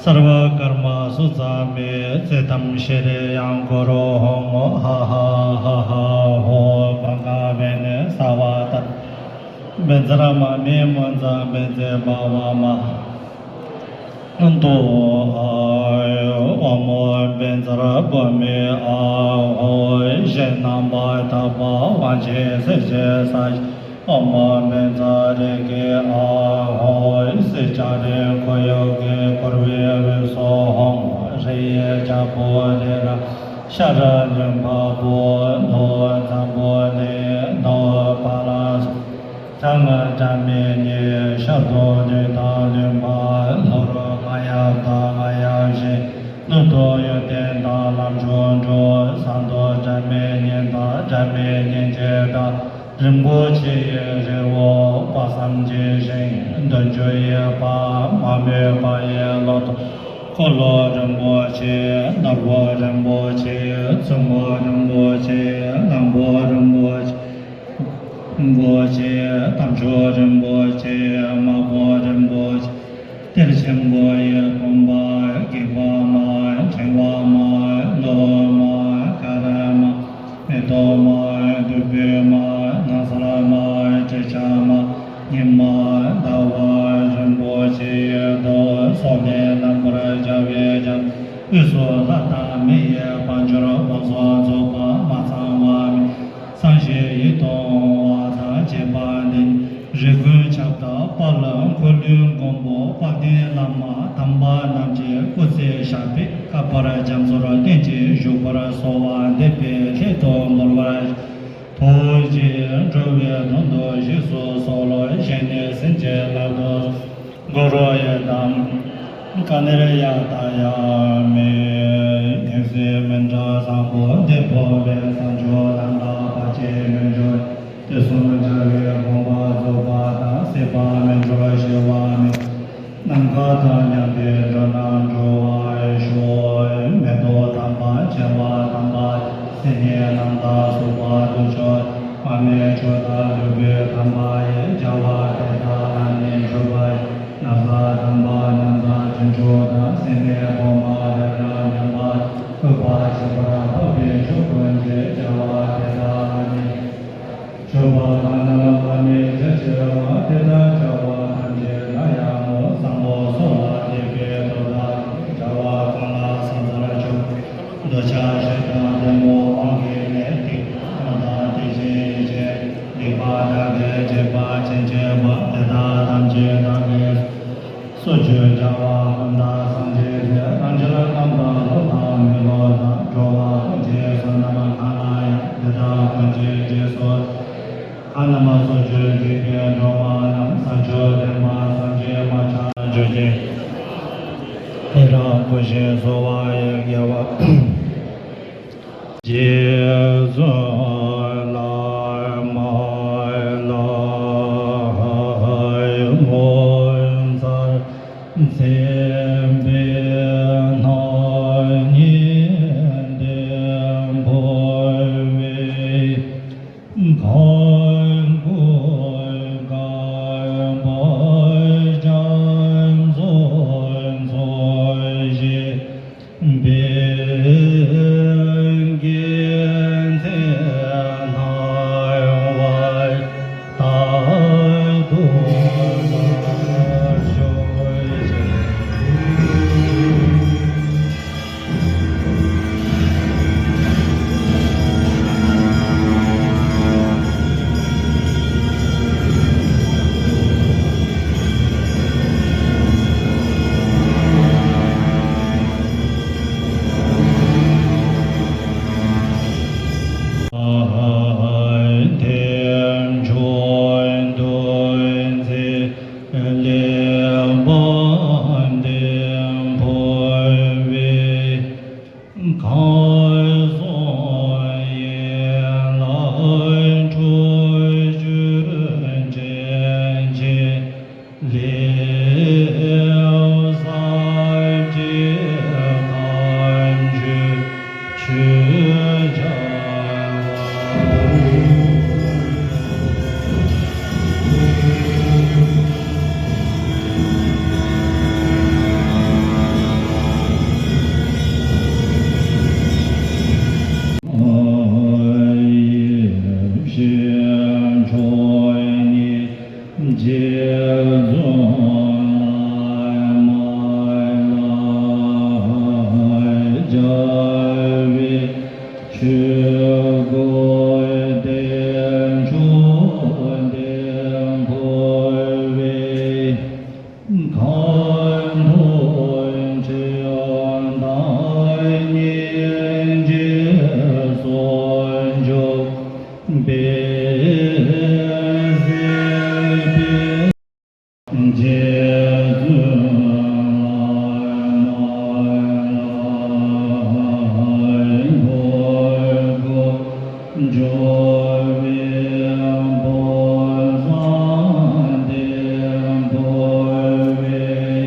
སརྦ་ཀརྨ་སུ་ཛ་མེ། ཙི་ཏམ་ཤྲི་ཡང་གུ་རུ་ཧོ་མོ་ཧ་ཧ་ཧ་ཧ་ཧོ། གངྒཱ་བེ་ནི་སྭ་བ་ཏ། བཛྲ་མ་མེ་མོ་ཛ་བཛྲ་བྷ་ཝ་མ་ཏོ། ཨོཾ་བཛྲ་བྷཱུ་མི་ཨཱཿཧོ། ཞེས་རྣམ་པར་དག་པ་དབང་ཆེན་སྲས་བཅས་ས་ཨོཾ་བཛྲ་རེ་ཀེ་ཨཱཿཧོ། སྲས་སྐྱ་རེངས་ཁོར་ཡུག་གིས་བསྐོར་བའི་དབུས་སུ་ཧཱུྃ། རི་ཡི་ལྗང་བུ་ལས་རབ། ཤར་ལུས་འཕགས་པོ་ནོ། འཛམ་བུ་གླིང་ནོ། ཕ་ལ་སོགས་ལྷ་སྔགས་སྒྲ་མི་སྙན། ཤར་དུ་ལུས་དང་ལུས་འཕགས། ལྷོ་རུ་རྔ་ཡབ་དང་རྔ་ཡབ་གཤེད། ནུབ་ཏུ་གཡོ་ལྡན་དང་ལམ་མཆོག་འགྲོ། བཟང་དུ་སྒྲ་མི་སྙན་དང་སྒྲ་མི་སྙན་གྱི་སྒྲ། རིན་པོ་ཆེ་ཡི་རི་བོ། དཔག་བསམ་གྱི་ཞིང་། བདུན་ཅུ་ཡི་ཕ། མ་རྨོས་པ་ཡི་ལོ་ཏོག་འཁོར་ལོ་རིན་པོ་ཆེ། ནོར་བུ་རིན་པོ་ཆེ། བཙུན་མོ་རིན་པོ་ཆེ། གླང་པོ་རིན་པོ་ཆེ། རིན་པོ་ཆེ། དམ་ཆོས་རིན་པོ་ཆེ། དམག་དཔུང་རིན་པོ་ཆེ། གཏེར་ཆེན་པོ་ཡི་བུམ་པ། སྒེག་པ་མ། ཕྲེང་བ་མ། ནོར་བུ་མ། གར་མ། མེ་ཏོག་མ། བདུག་སྤོས་མ། སྣང་གསལ་མ། དྲི་ཆབ་མ། ཉི་མ། ཟླ་བ། རིན་པོ་ཆེའི་མདོག་སོགས་ལས་རྣམ་པར་རྒྱལ་བའི་རྒྱལ་པོ་དབུས་སུ་ལྷ་དང་མི་ཡི་དཔལ་འབྱོར་དཔུང་ཚོགས་རྫོགས་པ་མ་ཚང་བ་མེད། སངས་རྒྱས་ཡིད་དུ་འོང་བ་དང་བཅས་པ་འདི་རིགས་ཀུན་ཁྱབ་བདག་དཔལ་འཁོར་ལོའི་མགོན་པོ་དཔལ་ལྡན་བླ་མ་དམ་པ་རྣམས་ཀྱི་སྐུ་ཚེ་ཞབས་པད་བསྐལ་པར་རྒྱ་མཚོར་བརྟན་ཅིང་བཞུགས་པར་གསོལ་བ་འདེབས་པའི་སླད་དུ་འབུལ་བར་ཐུགས་རྗེས་འགྲོ་བའི་དོན་དུ་བཞེས་སུ་གསོལ་ལོ། བཞེས་ནས་ཟིན་བྲིས་བླ་དོར། གུ་རུ་ཡི་དམ། ཀ་ནེ་ར་ཡ་ཏ་ཡ་མི། ཉེར་སྲིད་མི་འབྲལ་བཟང་པོ་འདི་ཕོག་པའི་བཟང་སྤྱོད་ལམ་རྟགས་བར་ཆད་མི་འབྱུང་། དུས་གསུམ་རྒྱལ་བའི་དགོངས་པ་རྫོགས་པ་དང་། སྲིད་པ་མི་འཁྲུལ་ཞི་བ་མེད། ནམ་མཁའ་དང་མཉམ་པའི་འགྲོ་རྣམས་སྒྲོལ་བར་ཤོག། མེ་ཏོག་དམ་པ་བྱེ་བ་དམ་པ། སིལ་སྙན་རྣམ་དག་བསྲུབས་པ་དུར་ཁྲོད། མར་མེ་མཆོག་དང་ལུས་པོའི་དམ་པ་ཡི། བྱ་བ་དེ་དག་ལ་ནི་མཆོད་པ་ཡི། ན་བཟའ་དམ་པ་སྣ་ཚོགས་ཅི་འབྱོར་དང་། སིལ་སྙན་ཕོ་མོ་རབ་རབ་མཉམ་པ། སྐུད་པ་ཆེན་པོར་ཕབ་པའི་མཆོག་ཀུན་གྱི། བྱ་བ་དེ་དག་ལ་ནི་མཆོད་པ་གང་རྣམས་ལ་མི་བྱ་བྱེད་པ། དེ་ལྟར་བྱ་བ་ཐམས་ཅད་ལ་ཡང་ངོ་། བཟང་པོ་སོགས་ལ་དད་པའི་སྟོབས་དག་གིས། བྱ་བ་གང་ལ་བསམ་རྩར་མཆོད། འདོད་ཆགས་ཞེ་སྡང་གཏི་མུག་དབང་གིས་མེད། སྡིག་ལྟུང་དང་དེ་བཞིན་ཡི་ཆོས་ཀྱི། སྡིག་པ་དག་གིས་བྱེད་པ་ཅི་མཆིས་པ། དེ་དག་ཐམས་ཅད་བདག་གིས་སོ་སོར་ཆོད། བྱ་བ་ཀུན་དག་སངས་རྒྱས་མཛད། རང་ཕྱིར་བསམ་དང་བློ་དང་མི་བསླུ་དང་། འགྲོ་བ་ཀུན་གྱི་བསོད་ནམས་གང་ན་ཡང་། དེ་དག་ཀུན་གྱི་རྗེས་སུ། ཁ་ན་མ་སོགས་ཆོས་འཇིག་པའི་འགྲོ་བ་རྣམས། བཟང་སྤྱོད་ལྡན་པ་ཐམས་ཅད་མ་ཆགས་སྤྱོད་ཅིང་། དེ་དག་བསྐུལ་ཞིང་གསོལ་བ་ཡི། དགེ་བ་རྗེས་སུ་བླང་། མཛད་པའི་སྣང་བརྙན་ལྡན་འཕོ་བའི། གང་སྐུ་དཀར་པོ་རྒྱ་མཚོ་འཚོ་བཞིན་པའི། མཁྱེན་བརྩེ་སྣང་བ་རྟག་ཏུ་ལ་ཤོར་ཞིང་། ཐེག་མཆོག་འདུལ་མཛད་ལེགས་པར་ལྡན་འཕོ་བའི། གང་གསུང་ཡན་ལག་དྲུག་ཅུ་འདྲེན་བྱེད། ལེའུ་གསལ་བྱེད་དཀར་མཆོག་ཆོས་རྒྱལ་བ། ཆོས་སྐུ་བདེ་མཆོག་ལྡན་འཕོ་བའི། གང་ཐོབ་ཆོས་དང་སྙིང་རྗེ་སོགས་འཇུག་པའི་ཟེར་བའི། རྗེ་བཙུན་བླ་མ་ལ་འགོད་དགོས། འབྱོར་པའི་བུམ་བཟང་ལྡན་འཕོ་བའི།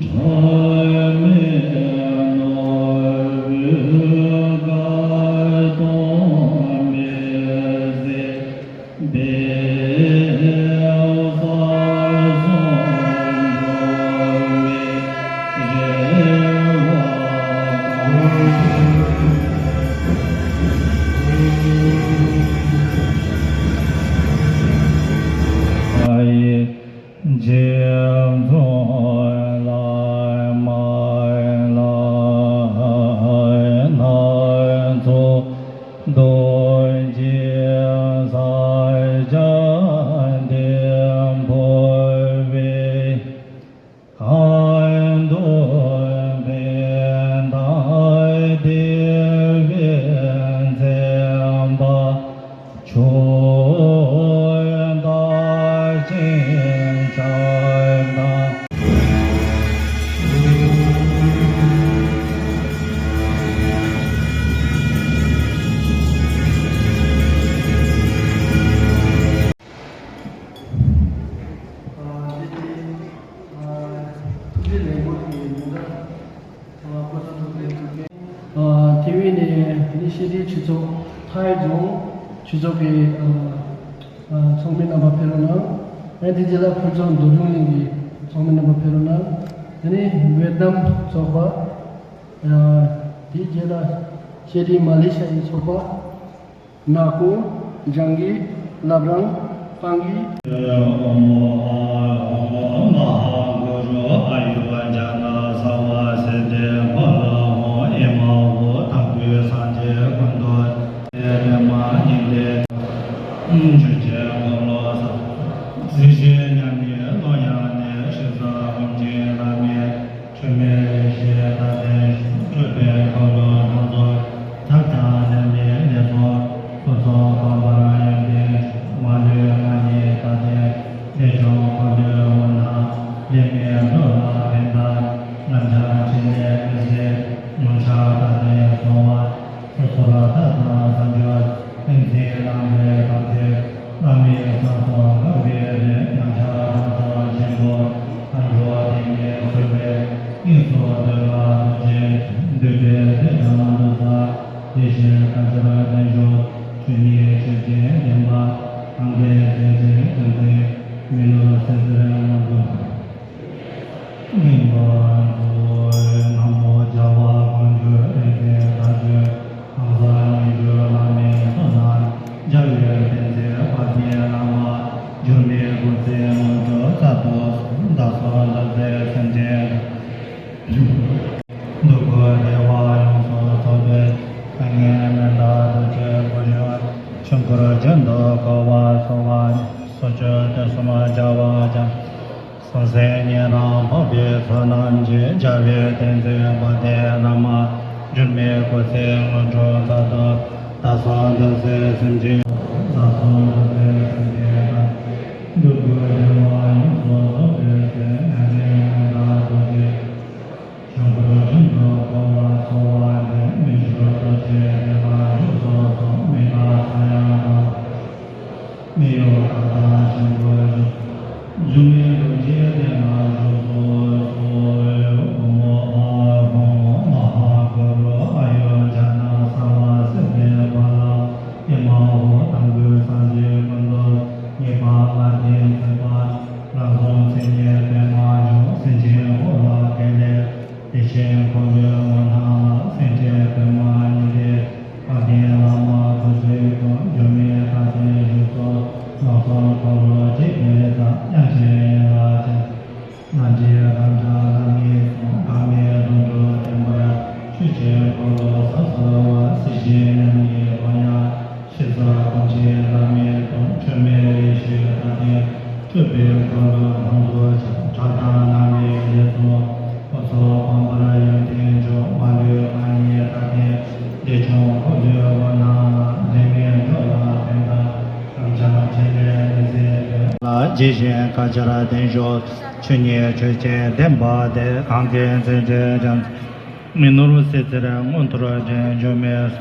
འཁྲུལ་མེད་ནོར་བུའི་དཀར་གདུང་མེ་བཟེད་པའི། རྗེ་བཙུན་བླ་མ་ལ་སྣ་ཚོགས་རྡོ་རྗེ་ས་སྐྱ་ལྡན་འཕོ་བའི། གང་འདུལ་བས་དང་བདེ་བས་མཚན་པ། ཆོས་བདག་ཅིང་ཕྱག་དང་། ཐུགས་རྗེ་ལེགས་འབུལ་གྱི་ཉིན་ལྟར། ཐེ་ཝན་ནས་ནི་ཤེས་རིག་ཆོས་ཚོགས་ཐའེ་རྫོང་ཆོས་ཚོགས་ཀྱི་ཚོགས་མི་རྣམ་པ་ཕེབས་རོགས་གནང་། ཨ་དེ་རྗེས་ལ་ཕུན་ཚོགས་འདོད་དྲུག་གླིང་གི་ཚོགས་མི་རྣམ་པ་ཕེབས་རོགས་གནང་། དེ་ནས་ཝེ་ཏི་ནམ་ཚོགས་པ། དེའི་རྗེས་ལ་ཤེས་རིག་མ་ལེ་ཤ་ཡི་ཚོགས་པ། ནག་པོ། ལྗང་གི། བླ་བྲང་། སྤང་གི། ཨོཾ་ཨཱཿཧཱུྃ་མ་ཧཱ་གུ་རུ་ཨཱ་ཡུ་བཛྲ་ན་ས་བ་སིདྡྷི་ཕ་ལ་ཧོ་ཨེ་མ་ཧོ། དམ་རྒྱུད་སངས་རྒྱས་ཀུན་འདུས་པདྨ་ཉི་ཟླའི་ཆུ་སྐྱེས་འཁོར་ལོ་བཟང་། གཟི་བརྗིད་མཉམ་མེད་ཀློང་ཡངས་ནས། ཞེ་ས་ཧཱུྃ་ཆེན་བླ་མའི། འཁྲུལ་མེད་ཡེ་ཤེས་དང་ལྡན་ཞིང་། སྤྲུལ་པའི་འཁོར་ལོ་སྣ་ཚོགས། ཐབས་དང་ལྡན་པའི་ལས་ཚོགས། སྐུ་གསུང་ཐུགས་ཀྱི་ཡོན་ཏན། མ་ལུས་མངའ་བརྙེས་དང་ལྡན། ལས་བྱུང་འཁོར་ལོའི་དབུས་ན། ལས་མི་འཕྲོ་བརླག་འཕེན་པ། ལམ་སྲང་ཕྲིན་ལས་མི་ཟད། མངོན་ཕྱོགས་དང་ལྡན་སོང་བ། སོ་སོར་ཐར་དང་བྱང་ཆུབ། ཏིང་འཛིན་རྣམ་པར་དག་མཛད། བླ་མའི་གསང་གསུམ་གང་བའི་རིགས། ལམ་སྲང་དང་སྲུང་ཆེན་པོ། མཁའ་འགྲོ་དེ་ཉིད། གང་གི་མཚན་ཅན་ཀུན་ཏུ་མི་ནོར་སྲིད་རྩེར་མངོན་དུ་འགེངས་པར་མཛོད། ན་མོ་རྒྱལ་བ་དཀོན་མཆོག་རིག་འཛིན་དར་ཅན། གང་ཟག་སྙན་བརྒྱུད་བླ་མའི་ཚོགས་རྣམས། རྒྱལ་བའི་བསྟན་འཛིན་དཔལ་ལྡན་བླ་མ། འགྱུར་མེད་སྐུ་ཚེ་དངོས་གྲུབ་སྩལ་དུ་གསོལ། བདག་སོགས་འདུས་པའི་སེམས་ཅན་ཐམས་ཅད། སྡུག་ཀུན་བདེ་བ་ཡོངས་སུ་རྫོགས་པའི་མྱ་ངན་མི་འདའ་རྡོ་རྗེ་སྐུ་གཞོན། ཆོས་འཁོར་རྒྱུན་དུ་འཁོར་བར་གསོལ་བ། སོ་སོར་ཐུགས་བསམ་རྒྱ་བ་ཅན། སངས་རྒྱས་ཉན་རང་འཕགས་པའི་ཚོགས་རྣམས་ཀྱིས། རྒྱལ་བའི་བསྟན་འཛིན་དཔལ་ལྡན་བླ་མ། འགྱུར་མེད་སྐུ་ཚེ་དངོས་གྲུབ་སྩལ་དུ། བདག་སོགས་འདུས་པའི་སེམས་ཅན། བདག་སོགས་འདུས་པའི་སེམས་ཅན་ཐམས་ཅད། སྡུག་ཀུན་བདེ་བ་ཡོངས་སུ་རྫོགས་པའི་ཚེ། མྱ་ངན་མི་འདའ་རྡོ་རྗེ། ཆོས་འཁོར་རྒྱུན་དུ་འཁོར་བར་གསོལ་བ་འདེབས། མི་འགྱུར་རྡོ་རྗེ་གདན་ལ་བཞུགས་སུ་གསོལ། མི་འདའ་ས་ཡང་དག་མི་གཡོ་མཁའ་ལྟར་ཆེན་པོར་བཞུགས། འགྱུར་མེད་རྡོ་རྗེ་གདན་ལ་བཞུགས་སུ་གསོལ། ཨོཾ་ཨཱཿཧཱུྃ་མ་ཧཱ་གུ་རུ་ཨཱ་ཡུར་ཛྙཱ་ན་སརྦ་སིདྡྷི་ཕ་ལ། ཨེ་མ་ཧོ། དམ་རྒོད་སངས་རྒྱས་ཀུན་ཏུ། ངེས་པ་ལྔ་ལྡན་ཐེག་པ། ལམ་ཟབ་མཚན་ཉིད་པདྨ་འབྱུང་། སེམས་ཅན་འཁོར་བ་བརྒལ་བའི། བདེ་ཆེན་འཁོར་ལོའི་ངོ་ནང་ལ། སེམས་ཅན་པདྨ་ཉི་ཟླའི། དཔལ་ལྡན་བླ་མ་སྐུ་ཚེ་ཀུན། འགྱུར་མེད་དར་ཅན་བཞུགས་སོ། ལམ་ཟབ་འཁོར་ལོ་འཇིག་པའི་ཚབ། དབྱངས་ཅན་ཡན་ལག་ཅན། ལྷ་འདྲེ་རབ་འབྱམས་ལྷ་མིའི་ཚོགས། འགག་མེད་ལྷུན་གྲུབ་བརྟན་པར་བཞུགས། ཆོས་ཀྱི་འཁོར་ལོ་ཟབ་གསལ་བ། སྲིད་ཞིའི་མྱ་ངན་ལས་ཡང་། ཞི་ས་ཀུན་མཁྱེན་བླ་མའི་ཚོགས། འཁྲུལ་མེད་ཡེ་ཤེས་དར་ལྡན། སྤྲུལ་པའི་འཁོར་ལོ་ལྷུན་གྱིས་ཁྱབ། ཕྲག་དོག་ནམ་མེད་ཡེ་ཚོགས། འོད་ཚོགས་ཕོངས་པར་ཡོན་ཏན་འབྱུང་། མ་ལུས་མངའ་བརྙེས་དར་ལྡན། བདེ་སྐྱོང་འཁོར་ལོའི་འོད་སྣང་ལ། ལས་མེད་འགྲོ་ལ་ཕན་བཏགས་རབ་འབྱམས་ཕྲིན་ལས་མི་ཟད་པའི། ལ་ཇི་བཞིན་བཀའ་ཕྱིར་བརྟན་བཞུགས། ཆོས་ཉིད་ཆོས་ཅན་བདེན་པ་སྟེ། གང་གི་མཚན་ཅན་ཀུན་ཏུ་མི་ནོར་སྲིད་རྩེར་མངོན་མཐོ་འགྲེང་རྒྱུ་མེད་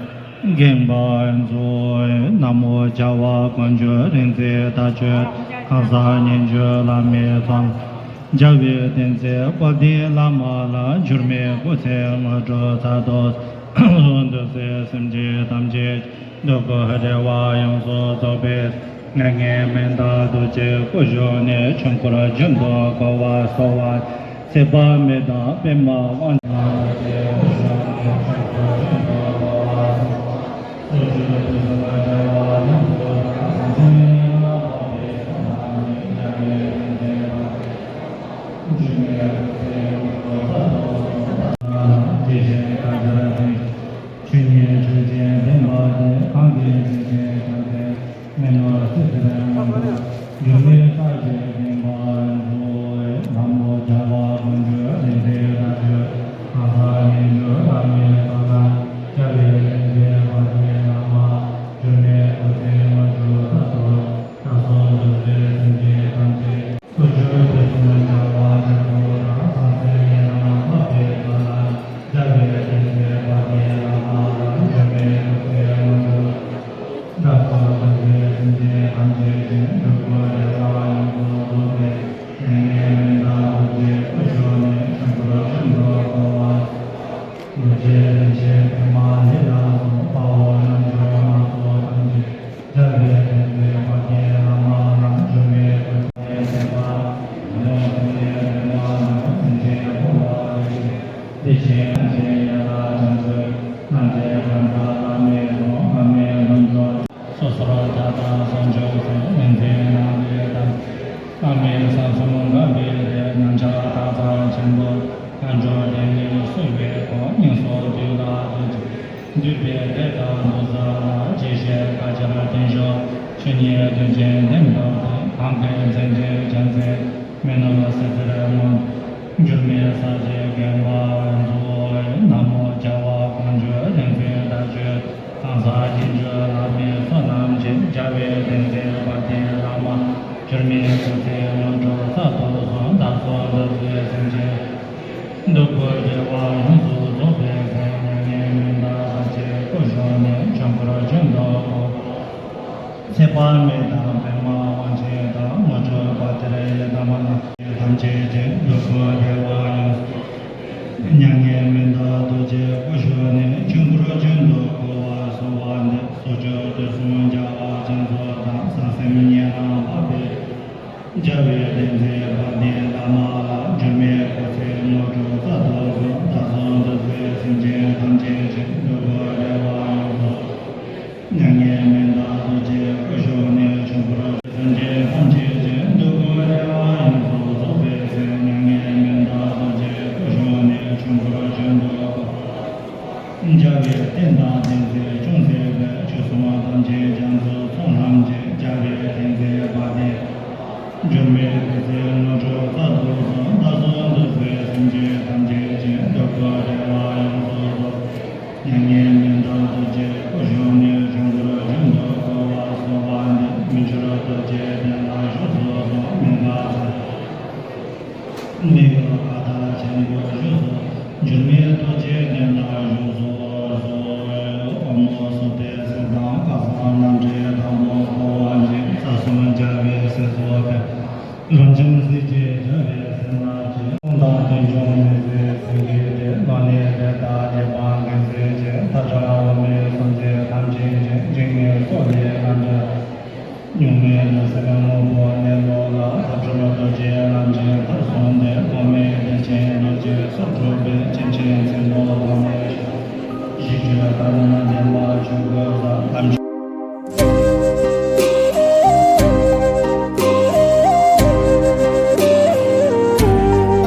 འགེངས་པར་མཛོད། ན་མོ་རྒྱལ་བ་དཀོན་མཆོག་རིག་འཛིན་དར་ཅན། གང་ཟག་སྙན་བརྒྱུད་བླ་མའི་ཚོགས། རྒྱལ་བའི་བསྟན་འཛིན་དཔལ་ལྡན་བླ་མ་ལ། འགྱུར་མེད་སྐུ་ཚེ་དངོས་གྲུབ་སྩལ་དུ་གསོལ། འདུས་པའི་སེམས་ཅན་ཐམས་ཅད། སྡུག་ཀུན་བདེ་བ་ཡོངས་སུ་རྫོགས་པའི། མྱ་ངན་མི་འདའ་རྡོ་རྗེ་སྐུ་གཞོན་ནུ། ཆོས་འཁོར་རྒྱུན་དུ་འཁོར་བར་གསོལ་བ། ཚེ་དཔག་མེད་དང་པདྨ་དབང་། ཆོས་ཉིད་ཆོས་ཅན་བདེན་པ་སྟེ། གང་གི་མཚན་ཅན་ཀུན་ཏུ་མི་ནོར་སྲིད་རྩེར་མངོན་དུ། འགྱུར་མེད་དར་ཅན་བདེན་པར་མཛོད། ན་མོ་རྒྱལ་བ་དཀོན་མཆོག་རིག་འཛིན་དར་ཅན། གང་ཟག་སྙན་བརྒྱུད་བླ་མའི་ཚོགས་རྣམས། རྒྱལ་བའི་བསྟན་འཛིན་དཔལ་ལྡན་བླ་མ། འགྱུར་མེད་སྐུ་ཚེ་དངོས་གྲུབ་སྩལ་དུ། བདག་སོགས་འདུས་པའི་སེམས་ཅན་ཐམས་ཅད། སོ་སོར་ཐུགས་བསམ་རྒྱ་བ་ཅན། ཐུགས་དང་སངས་རྒྱས་ཉན་རང་འཕགས་པའི་ཚོགས་རྣམས། རྒྱལ་བའི་བསྟན་འཛིན་དཔལ་ལྡན་བླ་མ་ལ། འགྱུར་མེད་སྐུ་ཚེ་དངོས་གྲུབ། བདག་སོགས་འདུས་པའི་སེམས་ཅན་ཐམས་ཅད་ཀྱི། སྡུག་ཀུན་བདེ་བ་ཡོངས་སུ་རྫོགས་པའི། མྱ་ངན་མི་འདའ་རྡོ་རྗེ་སྐུ་གཞོན་ནུ། ཆོས་འཁོར་རྒྱུན་དུ་འཁོར་བར། རྡོ་རྗེ་རིན་ཆེན་པདྨ་ལས་ལ་སོགས། དཔའ་བོ་རྣལ་འབྱོར་དམངས་ཚོགས་ཐམས་ཅད། རྒྱལ་བའི་བསྟན་འཛིན་དཔལ་ལྡན་བླ་མ་ལ། འགྱུར་མེད་སྐུ་ཚེ་བརྟན་པར་ཡོངས་སུ་གནས། པདྨ་འབྱུང་སེམས་ཅན་འཁོར་བ་ལས་སྒྲོལ། བདེ་ཆེན་ཡན་ལག་ཅན་མཛོད། ལྷ་འདྲེ་རབ་འབྱམས་བླ་མའི་ཚོགས། འགག་མེད་ལྷུན་གྲུབ། སོ་སོར་ཐར་དང་ཟུང་འཇུག་ཚེ། ཡོན་ཏན་སྣང་བའི་དང་། བླ་མའི་གསང་གསུམ་འགག་པའི་སྡེ། རྣམ་གཞག་རྟགས་བཅས་ཆེན་པོ། མཁའ་འགྲོ་དེ་ཉིད་བསུ་བའི་གོ། སྙིང་སོགས་དུས་ལ་བདེ་ཆེན། འདུས་པའི་སྡེ་དང་འདུ་བྱེད་ལ། རྗེས་ཤེས་བཀའ་ཕྱིར་བརྟན་བཞུགས། ཆོས་ཉིད་དོན་ཆེན་བདེན་པ་སྟེ། གང་གི་མཚན་ཅན་ཀུན་ཏུ་མི་ནོར་སྲིད་རྩེར་མངོན། འགྱུར་མེད་ས་གཞི་འགེངས་པར་མཛོད། ན་མོ་རྒྱལ་བ་དཀོན་མཆོག་རིག་འཛིན་དར་ཅན། གང་ཟག་སྙན་བརྒྱུད་བླ་མའི་ཚོགས་རྣམས་ཀྱིས། རྒྱལ་བའི་བསྟན་འཛིན་དཔལ་ལྡན་བླ་མ། འགྱུར་མེད་སྐུ་ཚེ་དངོས་གྲུབ་སྩལ་དུ་གསོལ། བདག་སོགས་འདུས་པའི་སེམས་ཅན། སྡུག་ཀུན་བདེ་བ་ཡོངས་སུ་རྫོགས་པའི་ཚེ། མྱ་ངན་མི་འདའ་རྡོ་རྗེ་སྐུ་གཞོན་ནུ། ཆོས་འཁོར་རྒྱུན་དུ་འཁོར། ཚེ་དཔག་མེད་དང་པདྨ་དབང་ཆེན་དང་། དངོས་གྲུབ་དཔལ་སྟེར་ཡི་དམ་ལ། ཐམས་ཅད་ཀྱི། སྡུག་ཀུན་བདེ་བ་ཡོངས་སུ། མྱ་ངན་མི་འདའ་རྡོ་རྗེ་སྐུ་གཞོན་ནུ། ཆོས་འཁོར་རྒྱུན་དུ་འཁོར་བར་གསོལ་བ་འདེབས། སོ་སོར་ཐུགས་བསམ་རྒྱ་བ་ཅན་ཚོགས་དང་། སངས་ སེམས་ཉེ་རང་འཕགས་པའི། རྒྱལ་བའི་བསྟན་འཛིན་དཔལ་ལྡན་བླ་མ་ལ། འགྱུར་མེད་སྐུ་ཚེ་དངོས་གྲུབ་སྩལ་དུ་གསོལ། བདག་སོགས་འདུས་པའི་སེམས་ཅན་ཐམས་ཅད་ཀྱི། སྡུག་བསྔལ་བདེ་བ་ཡོངས་སུ། མྱ་ངན་མི་འདའ་རྡོ་རྗེའི་སྐུ་ཞབས་ནས། བྱུང་བར་སེམས་ཅན་ཐམས་ཅད་ཀྱི། སྡུག་བསྔལ་བདེ་བ་ཡོངས་སུ་རྫོགས་པའི་ཕྱིར། མྱ་ངན་མི་འདའ་རྡོ་རྗེའི་སྐུ་ཞབས་ནས། བྱུང་བར་བྱོན་དུ་བསྐོར། རྒྱལ་བའི་བསྟན་དང་བསྟན་འཛིན་ཅུང་ཟད་པའི། ཆོས་སྲུང་བ་ཐམས་ཅད་རྒྱ་མཚོའི་ཚོགས་རྣམས་ཀྱིས། རྒྱལ་བའི་བསྟན་འཛིན་དཔལ་ལྡན། འགྱུར་མེད་སྐུ་ཚེ་དངོས་གྲུབ་སྩལ་དུ་གསོལ། བདག་སོགས་འདུས་པའི་སེམས་ཅན་ཐམས་ཅད་ཀྱི། སྡུག་བསྔལ་བདེ་བ་ཡོངས་སུ་རྫོགས། མྱ་ངན་མི་འདའ་རྡོ་རྗེའི་སྐུ་ཞབས་ནས། བྱུང་བར་བྱོན་དུ་བསྐོར་བ་སོགས་པ་འདི། མི་འགྱུར་རྡོ་རྗེ་གདན་ལ་བཞུགས་སུ་གསོལ། མི་འགག་ཚེ་མི་གཡོ་ཀ་དག་ཆེན་པོར་བཞུགས་སོ། འགྱུར་མེད་རྡོ་རྗེ་གདན་ལ་བཞུགས་སོ། ཨོཾ་སྭ་སྟི། གསེར་དང་དཀར་ཟངས་རྣམ་འདྲེས་དང་པོ་བསྐོར་བ་བཞིན། རྩ་གསུམ་རྒྱལ་བའི་སྲས་སུ་ཕེབས། རབ་འབྱམས་སྲས་ཀྱི་རྒྱལ་བའི་སྲས་རྣམས་ཀྱིས། སྟོང་དང་རྟེན་འབྱུང་མི་ཟད་སེང་གེའི་སྡེ། ལོ་ནས་རེ་དྭགས་ལེགས་པར་འགེབས་མཛད་ཅིང་། མཐའ་བྲལ་དབུ་མའི་སངས་རྒྱས་ཐམས་ཅད་ཀྱིས། འཇིགས་མེད་སོགས་ལས་རྣམ་གྲོལ། གཉུག་མའི་ནང་གསེས་དངོས་པོ་གནས་ལུགས་ལ། ཐབས་གྲོལ་རྡོ་རྗེ་རྣམས་ཀྱིས་མཐར་སོན་ཏེ། དབུ་མའི་བདེ་ཆེན་རྡོ་རྗེ་སོགས་གྲུབ་པའི། སྐྱེ་མཆེད་མཚན་དུ་ཐོགས་མེད་ཤར། གཞི་ཆོས་ལྟར་སྣང་བདེན་པ་ཆོས་སྐུ་གསལ། ཐམས་ཅད་